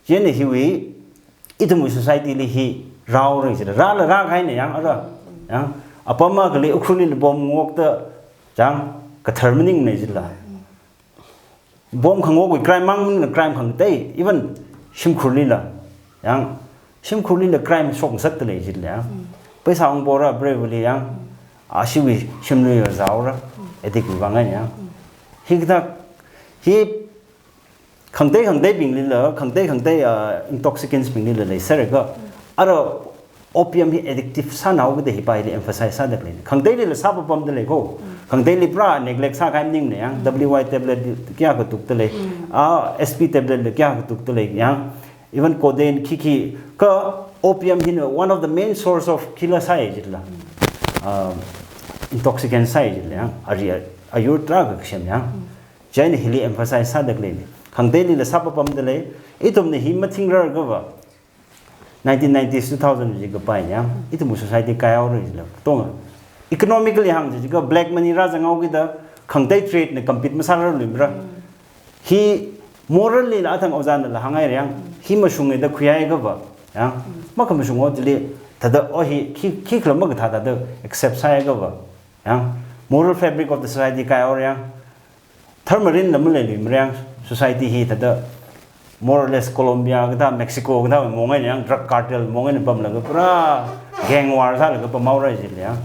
Chieina hiwui, ithumwui society li hi rāhaora jila, rāla rākahaina yang, ara. Yang, apam akhali Ukhrulli bom ngokta, yang, kathar maningmana jila. Bom khangokwui crime mang maningla crime khangatei, even shimkhurlila. Yang, shimkhurlila crime shokngasakdalei jila yang. Paisa ungpora breveli yang, ashiwui shimluiva zāhaora, addict wui vang eina yang. Hikathā, hi khangatei khangateibinglila, khangatei khangatei, ah, intoxicants binglila leiserlaga, ara opium hi addictive sānao kada hipa hili emphasize sādalei. Khangateilila sāpapamdalei ko. Khangateili pura neglect sākahai maningmana yang, W Y tablet kayākha tukdalei. Ah, S P tablet la kayākha tukdalei yang. Even codeine khikhi, kha opium hina one of the main source of killer sāi jila. Um, intoxicant sāi jila yang. Ari, ayur tarākha kasem yang. Chieina hili emphasize sādalei. Khangateilila sāpapamdalei. Ithumna hi mathingrarkhava, nineteen nineties, two thousand ji kapai yang, ithumwui society kaihaora jila. Tonga, economically hāngchiakha black money rāzanghaokida, khangatei trade na compete masārarluimara. Hi morally la athang ojānala hānghaira yang, hi mashunga da khuihaiakhava, yang, makhamashung o chili, thāda o hi, khi, khikhala makathā thāda accept sāhaiakhava, yang, moral fabric of the society kaihaora yang, Tharmarinla maleiluimara yang, society hi thāda more or less Colombia kathā, Mexico kathā mong eina yang, drug cartel mong eina pamlaga pura gang war sālaga pamhaora jila yang.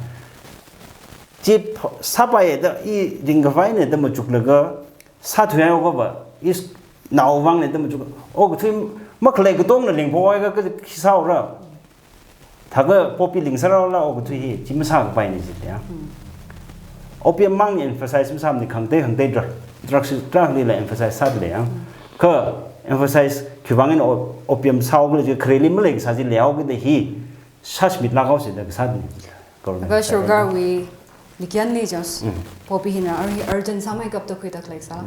Chi ph-, sāpaiya da i ringkhavai eina da machuklaga, sāthuihaiakha va, i s-, naovang eina da machuk, okathui makhalei katongna ringphokhaikha, ka khi sāhaora. Thākha poppy ling sāhaora okathui hi, chi masākapaina jila yang. Opium mang emphasize masāmana, khangatei khangatei drug, drugs, drug lila emphasize sādalei yang. Kha emphasize khiwuivang eina o-, opium sāhaokhala chi, khareli maleikasā chi leihaokida hi, sāshimitlāk haosi da kasāna. Government Ka side sorkarwui likyanli just, Mm. poppy hina ur-, urgent sāmeikapta khuida khalei sāla.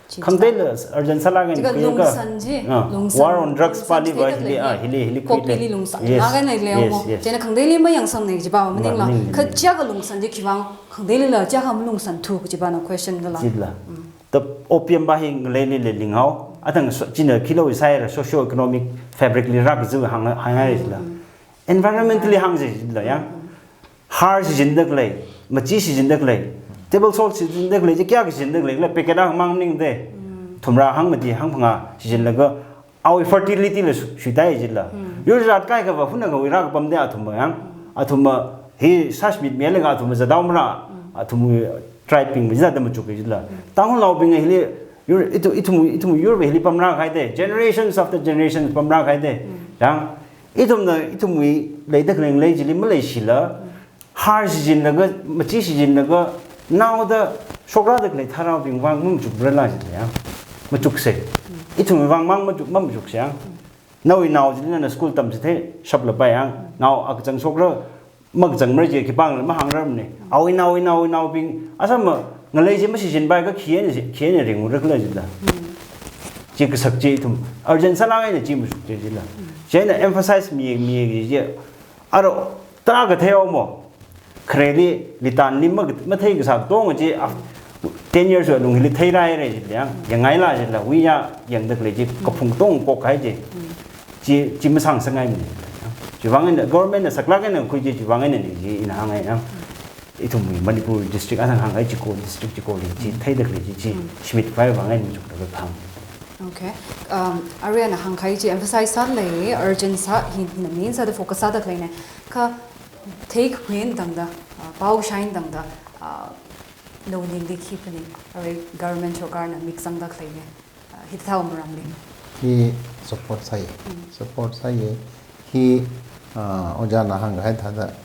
Chi Khangateila urgent sālāk eina chiakha khuiakha, lungsan chi, ah, lungsan, war on drugs lungsan pali chi va hili, theida ah, lei. Hili, hili Poppy khuida. Li lungsan. Yes, Laga nai leo yes, mo. Yes. Chieina khangateili mayangsangna kajipa, maningla. Maningla. Kha chiakha lungsan chi khiwuivang khangateilila chiakha malungsan thu kajipa na question dala. Jila. Mm. The opium va hi ngaleili le linghao. Athang so-, china khilo isai ra socio-economic fabric li rākazu hāng, hāngngai jila. Mm. Environmentally hāngsa jila yang. Har shijinda khalei, machi shijinda khalei, table salt shijinda khalei, chi kayākha shijinda khalei, khalei packet akhamang maningda. Thumrā hangmati hangphangā shijinlaga, awui fertility la shu-, shuitai jila. Yur jat kaikha va huna kawui rākapamda athumva yang. Athumva hi sāshimitmilaga athumva zathaomara. Athumwui tribe bing va jida machukki jila. Tangkhulnaobing hili, yur, ithu-, ithum, ithum yurva hili pamrākahaida. Generations after generations pamrākahaida. Yang, ithumna, ithumwui leida khalei ngalei chili maleishila, har shijinlaga, machi shijinlaga, naoda, shokrāda khalei tharābing vang mamachukra la jila yang. Machuksa. Ithumwui vang mang machuk, mamachuksa yang. Nawui nao chili nana school tamchithei shaplapai yang. Nao akachang shokra, makachangmara chi khipāngla mahāngrarmana. Awui nao, awui nao, awui naobing, asāma ngalei chi mashijinpaikha khi eina, khi eina ringra khala jila. Chi kasak chi ithum urgent sālāk eina chi mashukcha jila. Chieina emphasize mi, mi chi, aro, tarākha theihao mo. Khareli, litanli ma, matheikasā katonga chi, af-, ten years alungli theirāhaira jila yang, yangngaila jila, wiya yangda khalei chi, kaphung katong kokhai chi. Chi, chi masāngasakngaimana. Chiwuivang eina, government na saklāk eina khui chi, chiwuivang einana chi, ina hāngngai yang. Ithumwui Manipur district athang hāngngai chiko, district chikoli chi, theida khalei chi, chi, shimitkhavai vang eina machuklaga kahāng. Okay. Um, arui ana hāngkahai chi emphasize sālei, urgent sā, hi, hina main sāda focus sāda khaleina. Kha theikaphaning tangda, uh, pao shine tangda, uh, nawui ningli khi phaning, arui government shokarna mik zangda khaleina, uh, hithāda maramli. Hi support sāi. Mm. Support sāi. Hi, uh, ojāna hāngkahai thāda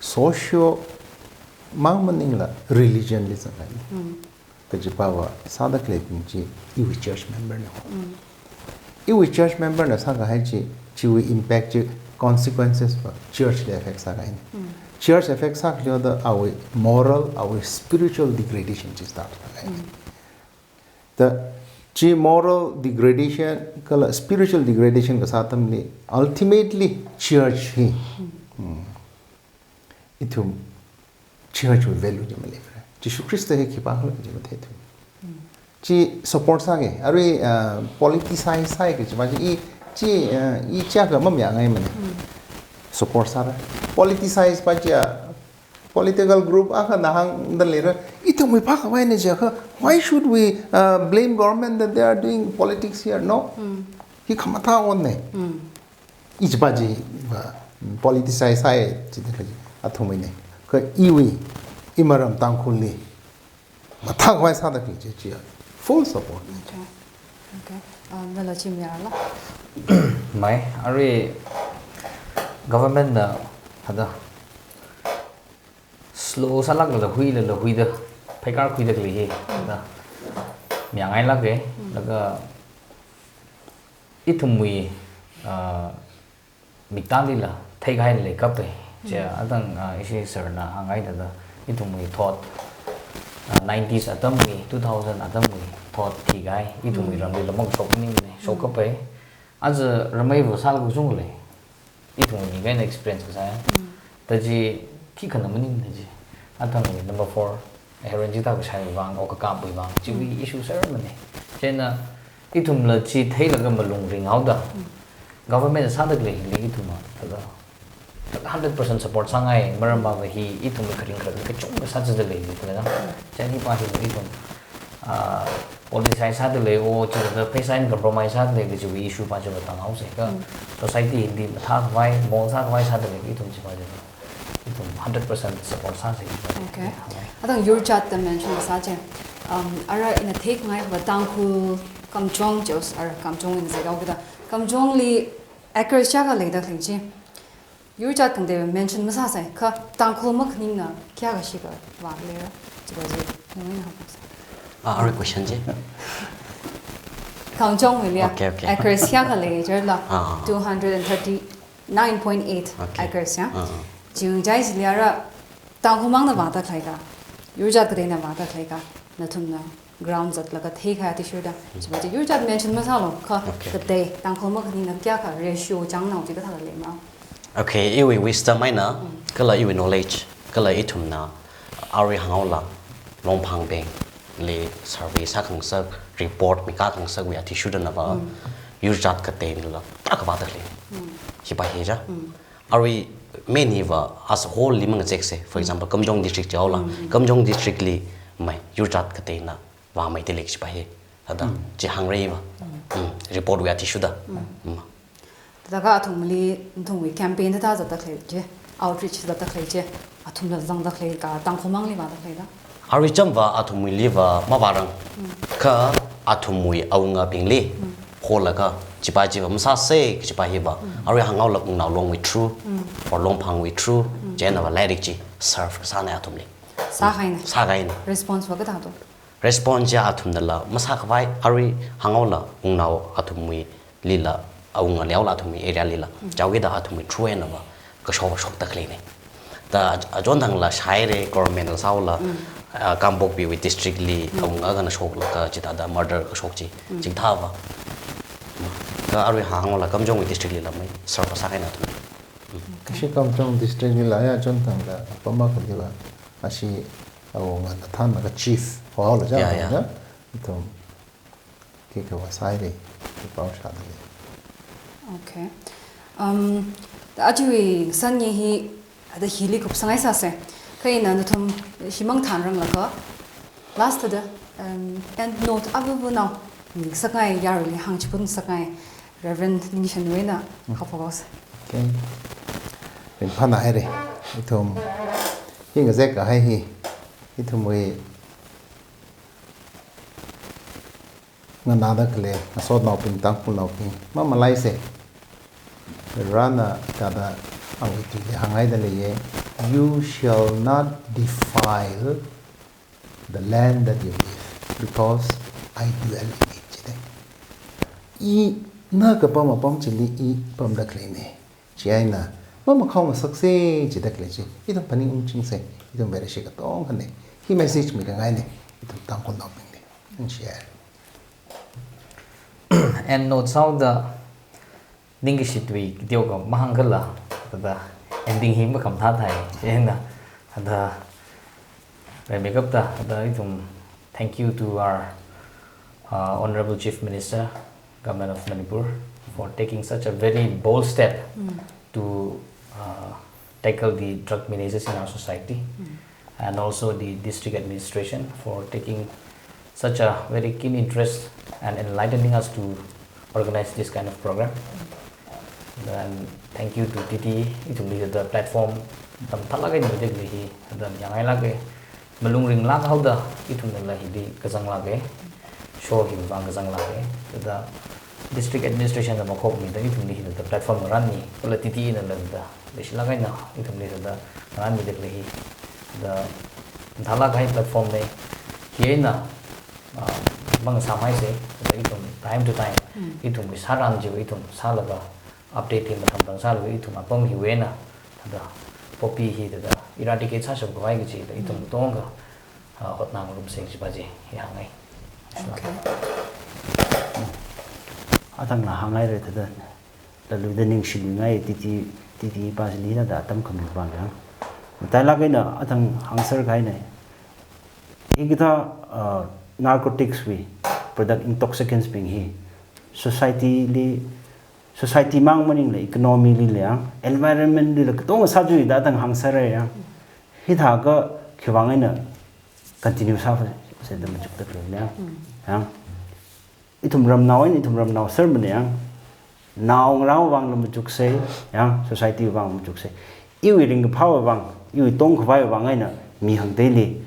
socio mang maningla religion li zangkahai. Mm. Kajipava sāda khaleibing chi iwui church member na. Mm. Iwui church member na sākahai chi, chiwui impact chi consequences va church li effect sākahaina. Mm. Church effect sākhaleoda awui moral, awui spiritual degradation chi start sākahaina. Mm. The chi moral degradation kala spiritual degradation kasā atamli ultimately church hi. Mm. Mm. Ithum church wui value chi maleimara. Jishu Khrista hi khipākhala chi matheithu. Mm. Chi support sāki. Arui, uh, politicize sāi kajipa chi, i, chi, uh, i chiakha mamayāngaimana. Mm. Support sāra. Politicize pa chi, uh, political group akhana hāngda leira. Ithumwui phākhavaina jiakha, why should we, uh, blame government that they are doing politics here? No. Mm. Hi khamathā onne. Mm. Ichipa chi, uh, politicize sāi chida khalei chi athumwuina. Kha iwui, imaram Tangkhulli mathākhavai sāda khalei chi, chi, uh, full support. Okay. Okay. Um, nala chi mayarla? Mai, arui government na thāda slow sālāklala huilala huida, pheikar khuida khalei hi, thāda mayangngailāka, Mm. laga ithumwui, ah, miktālila theikahai leikapai. Chi Mm. athang, ah, ishi sir na hānghai thāda, ithumwui thot, ah, nineties atamwui, two thousand atamwui thot thikahai, ithumwui Mm. ramlila mashok maningmana, Mm. shokkapai. Aja rameiva sālaga kachungkha lei. Ithumwui mik eina experience kasā ya. Mm. Tachi khikhana maningmana chi. Athangwui number four, heroin chithā kashaiwui vang, okakapwui vang, chiwui Mm. issue sermana. Chieina, ithumla chi theilaga malung ringhaoda. Mm. Government sāda khalei hili ithumva, thāda, hundred percent support sāngai, maramva hi ithumwui kharing kharak kachungkha sāchithada lei, thāda. Mm. Chieina hipa hili ithum, ah, politicize sāda lei, o, chithāda pheisā eina compromise sāda lei kajiwui issue pa chiva tānghaosa. Kha society hili mathākhavai, mong sākhavai sāda lei, ithum chiva chiva, ithum hundred percent support sāsa. Okay. Athang yurjat da mention sā chi. Um, ara ina theikhangai va Tangkhul Kamjong chios, ara Kamjong ina zai kau kida. Kamjongli acres kayākha leida khalei chi. Yurjat khangatei mention masāsai, kha Tangkhul makhaningna kayākha shikha vālera, chiva chi, nawui eina hāngsa. Ah, arui question chi? Kamjongwuili ya. Okay, okay. Acres kayākha lei jirla? Ah, ah, ah. Two hundred and thirty-nine point eight Okay. acres ya. Ah, ah. Ching chai chili ara, Tangkhul mangna vāda khalei ka, yurjat kateina vāda khalei ka, nathumna ground zatlaga theikahai athishurda. Chiva chi yurjat mention masālu, kha Okay. katei, Tangkhul makhaningna kayākha ratio changnao chi kathāda leima. Okay, iwui wisdom eina, kala iwui knowledge, kala ithumna arui hānghaola, Longphangbingli survey sākhangasak, report mikakhangasakwui athishurda nava, yurjat kateinala, tarākha vāda khalei. Hiva hi ja. Arui main hiva as a whole li mangazeksa. For example, Kamjong district jihaola. Kamjong districtli mai yurjat kateina vāmeida lei kajipa hi. Thāda, chi hāngrei va. Mm, report wui athishurda. Mm. Thāda kha athumli, athumwui campaign thāda zatda khalei chi, outreach zatda khalei chi, athumla zangda khalei ka, Tangkhul mangli vāda khalei da. Arui chamva athumwuili va mavārang. Kha athumwui awungabingli, holaga, chipa chiva masāsa, kajipa hiva. Arui hānghaola Wungnao Longwui through, or Longphangwui through, chieina va lairik chi serve kasāna athumli. Sākahaina. Sākahaina. Response va kathāda? Response chi athumnala masākhavai, arui hānghaola Wungnao athumwuilila awunga leola athumwui area lila. Chaokida athumwui through eina va kashok shokda khaleina. Da ach-, achon thangla shāhaira government la sāhaola, ah, Kangpokpiwui district li awunga akhana shoklaga chithāda murder kashok chi, chithāva. Kha arui hānghaola Kamjongwui district lila mai serve sākahaina athum. Kashi Kamjong district lila ya achon thangla, apam akhaliva, ashi awunga nathānlaga chief, haola chang Ya, ya. thangla, ithum khikha vāsāhaira, khipao shāda lei. Okay. Um, da ajawui sāngi hi, ada hili kupsangngai sāsa. Kha ina nathum himang thanranglaga, last da, um, end note abu bu nao, ngasakngai yaruili hāngchipun ngasakngai, Reverend Ningshiwui eina, haophok haosa. Okay. Ringphāna haira. Ithum, hi ngazek kahai hi, ithumwui nganāda khalei, ngasotnaobing, Tangkhulnaobing, mamalaisa. Varena thāda awui tuili hānghaida leiya, "You shall not defile the land that you live, because I dwell in it," jida. Ina kapam apam chili i pamda khaleina. Chieina, mamakhao ngasaksa jida khalei chi, ithum phaning ungchingsa, ithum Vareshi katongkhana. Hi message mikangaina, ithum Tangkhulnaobingli. Ningshiya. End note sāhaoda, ningkashi tui, kiteokha mahāngkhala, thāda, ending hi makhamathā thai, chieina, thāda, Rai makeup da, da ithum, thank you to our, uh, Honorable Chief Minister, Government of Manipur, for taking such a very bold step to, uh, tackle the drug menaces in our society, and also the district administration for taking such a very keen interest and enlightening us to organize this kind of program. Then thank you to T T E, ithumli the platform, tam thalāka ina midik li hi, tam yangngailāka, malung ringlāk haoda, ithumnala hili kazanglāka, show hi vang kazanglāka, thāda district administration na makhokmida, ithumli hi the platform ngaranmi, kala T T E nala thāda, leishilāk eina, ithumli thāda, ngaranmi midik li hi, thāda, thalāka hi platform na, hi eina, ah, mang samhaisa, thāda ithum time to time, ithumwui sāran chiwui ithum sālaga, update hi mathang thang sālaga ithum apam hiwui eina, thāda poppy hi thāda eradicate sāshapkhavai kaji thāda ithum tongkha, ah, hotnangarumsa kajipa chi hi hāngngai. Okay. Athangna hānghaira thāda, laluida ningshiluingai T T, T T E pa chili thāda atam khami vang yang. Matailāk eina athang hāngser kahaina. Hikathā, uh, narcotics wui product, intoxicants bing hi society li, society mang maningla economy lila, environment lila katonga sāchuida athang hāngserra ya. Hithākha khivang eina continue sāpha, sāda machukda khalei yang. Yang. Ithum ramnao eina ithum ramnao sārmana yang. Naongarāwui vangla machuksei, yang, society wui vang machuksei. Iwui ringkaphāwui vang, iwui tongkhavaiwui vang eina mi hāngteili,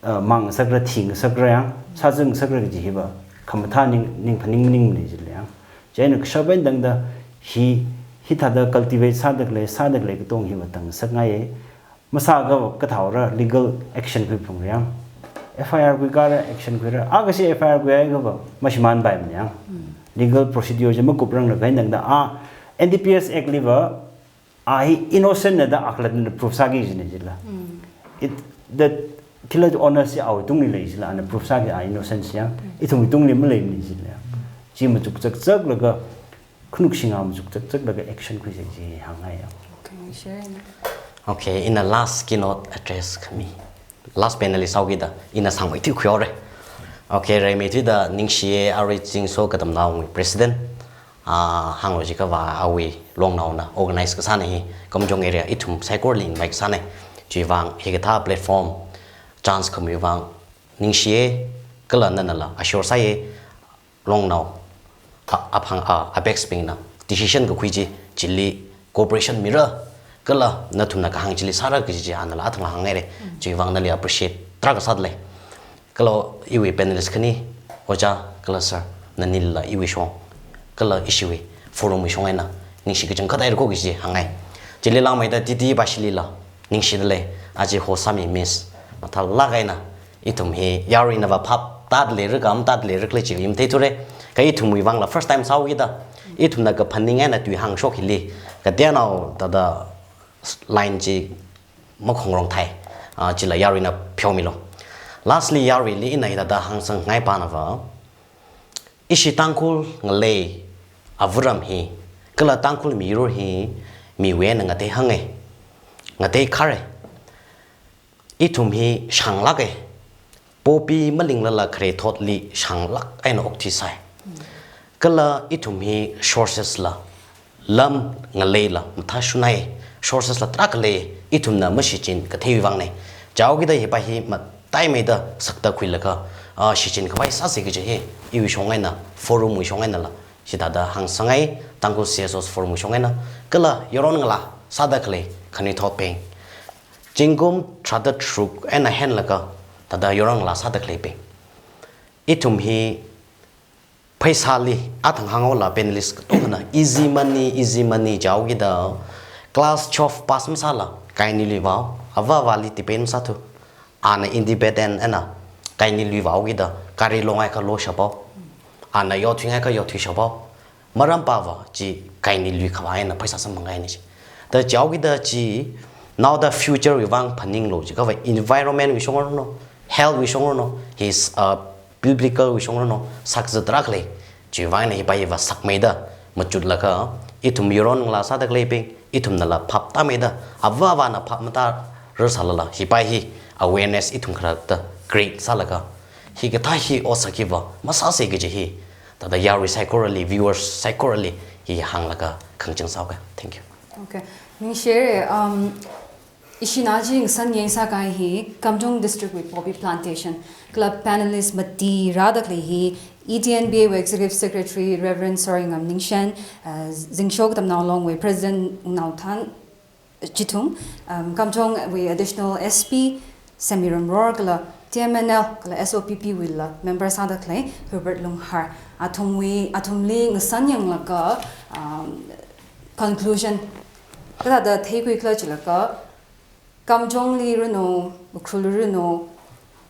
uh, mang ngasakra, thi ngasakra yang, sāzang ngasakra kaji hiva, khamathā ning, ning phaning maningmana jila yang. Chieina kashap eina tangda hi, hithāda cultivate sāda khalei, sāda khalei katong hiva tang ngasakngaiya. Masāakha kathāora legal action khuiphalungra yang. F I R khuikara, action khuira. Akha chi F I R khuiakha va, mashimānpaimana yang. Legal procedure chi makupranglaga eina tangda, a, N D P S Act liva, a hi innocent na da akhalatna proof sāki kajina jila. It, the, khila onus chi awui tungli lei jila, ana proof sāki a innocent chi yang. Ithumwui tungli maleimana jila. Chi machuk chakchaklaga, khanuk shinga machuk chakchaklaga action khuisei chi hāngngai yang. Okay, share na. Okay, ina last keynote address khami. Last panelist sāhaokida, ina sangmei thui khuihaora. Okay, rimeithuida ningshiya, arui Zingsho Katamnaowui president, ah, hānglo jiakhava awui longnaona organize kasāna hi, Kamjong area ithum saikorali invite sāna. Chiwui vang hikathā platform, chance khamiwui vang ningshiya, kala nanala assure sāya, longnao, a, aphang, a, apex bingna decision kakhui chi, chili cooperation mira, kala nathumna kahāng chili sāra kaji chi anala athang hāngngaira. Chiwui vang nali appreciate tarākha sādalei. Kala iwui panelist khani, Ojā, kala sir, nanila iwui shong, kala ishiwui forum wui shong eina ningshi kachangkhat haira ko kaji hāngngai. Chili langmeida T T Bashilila ningshidalei, aja host sāmi Miss mathālāk eina, ithum hi yaruina va phap tāda leira ka matāda leira khala chi matheithura. Kha ithumwui vangla first time sāhaokida, ithumna kaphaning eina tui hāngshok hili, kateonao thāda line chi makhongrong thai, ah, chila yaruina pheomilo. Lastly, yaruili ina hithāda hāngsangngai pana va, ishi Tangkhul ngalei avaram hi, kala Tangkhul miyur hi, miwui eina ngatei hānga, ngatei khara. Ithum hi shānglāka. Poppy malinglala khare thotli shānglāk eina okthuisai. Kala ithum hi sources la, lam ngaleila mathāshunai, sources la tarākha lei, ithumna mashichin katheiwui vangna. Chihaokida hipa hi mataimeida sakta khuilaga, ah, shichin khavai sāsa kaji hi, iwui shong eina, forum wui shong einala, chithāda hāngsangngai, Tangkhul C S Os Forum wui shong eina, kala yaron ngalā sāda khalei khanuithotbing, zingkum tharāda tharuk eina henlaga, thāda yaron ngalā sāda khaleibing. Ithum hi pheisāli, athang hānghaola panelist katongana, easy money, easy money jihaokida, class twelve pass masāla, kaini lui vao, avā avāli depend masāthu. Ana independent eina, kaini lui vahaokida, gari longhaiakha loshap haowa. Ana yaothuihaiakha yaothuishap haowa. Maram pava chi kaini lui khavā eina pheisā samphangngaina chi. Thāda chihaokida chi, naoda future wui vang phaninglo jiakhava environment wui shong rano, health wui shong rano, his, uh, biblical wui shong rano, sakzā tarākha lei. Chiwui vang eina hipa hiva sakmeida, machutlaga, ithum yaron ngalā sāda khaleibing, ithumnala phap tāmeida, avā avāna phap matārar sālala, hipa hi awareness ithum kharāda create sālaga, hikathā hi otsak hiva masāsa kaji hi, thāda yarui saikorali, viewers saikorali, hi hānglaga khangachang sāhaoka. Thank you. Okay. Ningshire, um, ishina chi ngasan yeng sākahai hi, Kamjong District wui Poppy Plantation, kala panelist mati rāda khalei hi, E T N B A wui Executive Secretary Reverend Sorayngam Ningshen, uh, Zingsho Katamnao Long wui President Wungnaothan Chithum, um, Kamjong wui Additional S P Semiramror, kala T M N L, kala S O P P wuila member sāda khalei Hubert Lunghar. Athumwui, athumli ngasan yanglaga, um, conclusion kathāda theikhui khala jilaga, Kamjongli rano, Ukhrulli rano,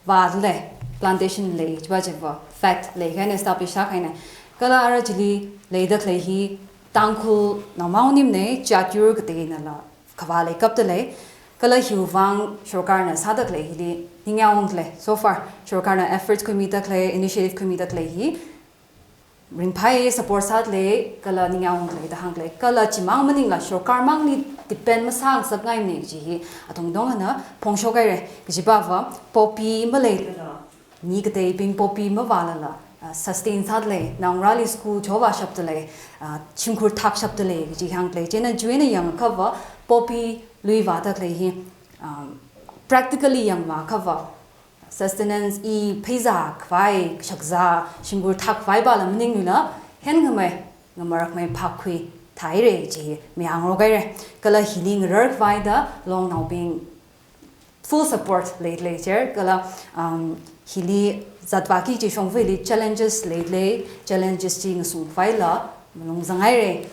vālei, plantation lei, chiva chiva, fact lei, kahaina establish sākahaina. Kala ara chili leida khalei hi, Tangkhulnao maonimana, jat yur kateinala khavā leikapta lei. Kala hiwui vang sorkarna sāda khalei hili, ningyāng ungda lei. So far, sorkarna efforts khuimida khalei, initiative khuimida khalei hi, ringphāya, support sāda lei, kala ningyāng ungda lei da hāngda lei. Kala chimang maningla sorkar mangli depend masāngasakngaimana kaji hi, athumdongana phongshok haira, kajiva, poppy maleilala, mi kateibing poppy mavālala, ah, sustain sāda lei, naongarāli school chovāshapta lei, ah, shimkhur thakshapta lei, kaji hāngda lei. Chieina chiwui eina yangakhava, poppy lui vāda khalei hi, um, practically yangvākhava, sustenance i pheizā khavai, kashakzā, shimkhur thak khavai pala maningla, henkhamei, ngamarakmei phākhui thaire chi mayāngarok haire. Kala hili ngarar khavaida Longnaobing full support leilei chieina, kala, um, hili zatvāki kaji shongfa hili challenges leilei, challenges chi ngasung khavaila malung zanghaire.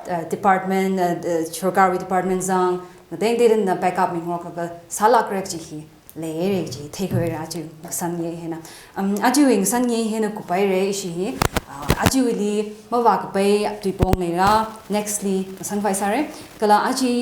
Uh, department, uh, uh, sorkarwui department zang, ngateng tengna backup mingaroklaga sālākra kaji hi leire chi theikhuira aja ngasānngai eina. Um, ajawui ngasānngai eina kuphaire ishi hi, uh, ajawuili mavākapai tuipong leira, next li ngasānkhavai sāre. Kala aja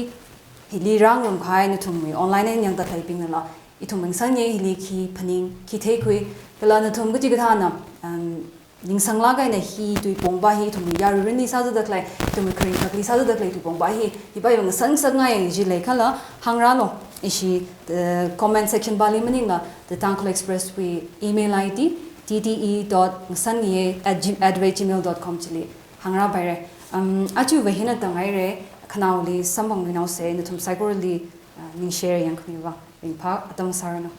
hili rāngarumkahai nathumwui online eina yangda khaleibingnala, ithum ngasānngai hili khi phaning, khi theikhui, kala nathum kachikathāna, um, ningsanglāk eina hi tuipong pa hi ithumwui yaruirinli sāzatda khalei, ithumwui kharing thakli sāzatda khalei tuipong pa hi, hi pa yong ngasāngasakngai chi leikhala hāngrālu. Ishi, uh, comment section pali maningla, The Tangkhul Express wui email I D, T T E dot ngasānngai at g-, at the rate gmail dot com chili hāngrāpaire. Um, ajava hina tanghaire, khanaoli samphangluinaose, nathum saikorali, uh, ningshare yangkhamiwui vang ringphā, atam sāranu.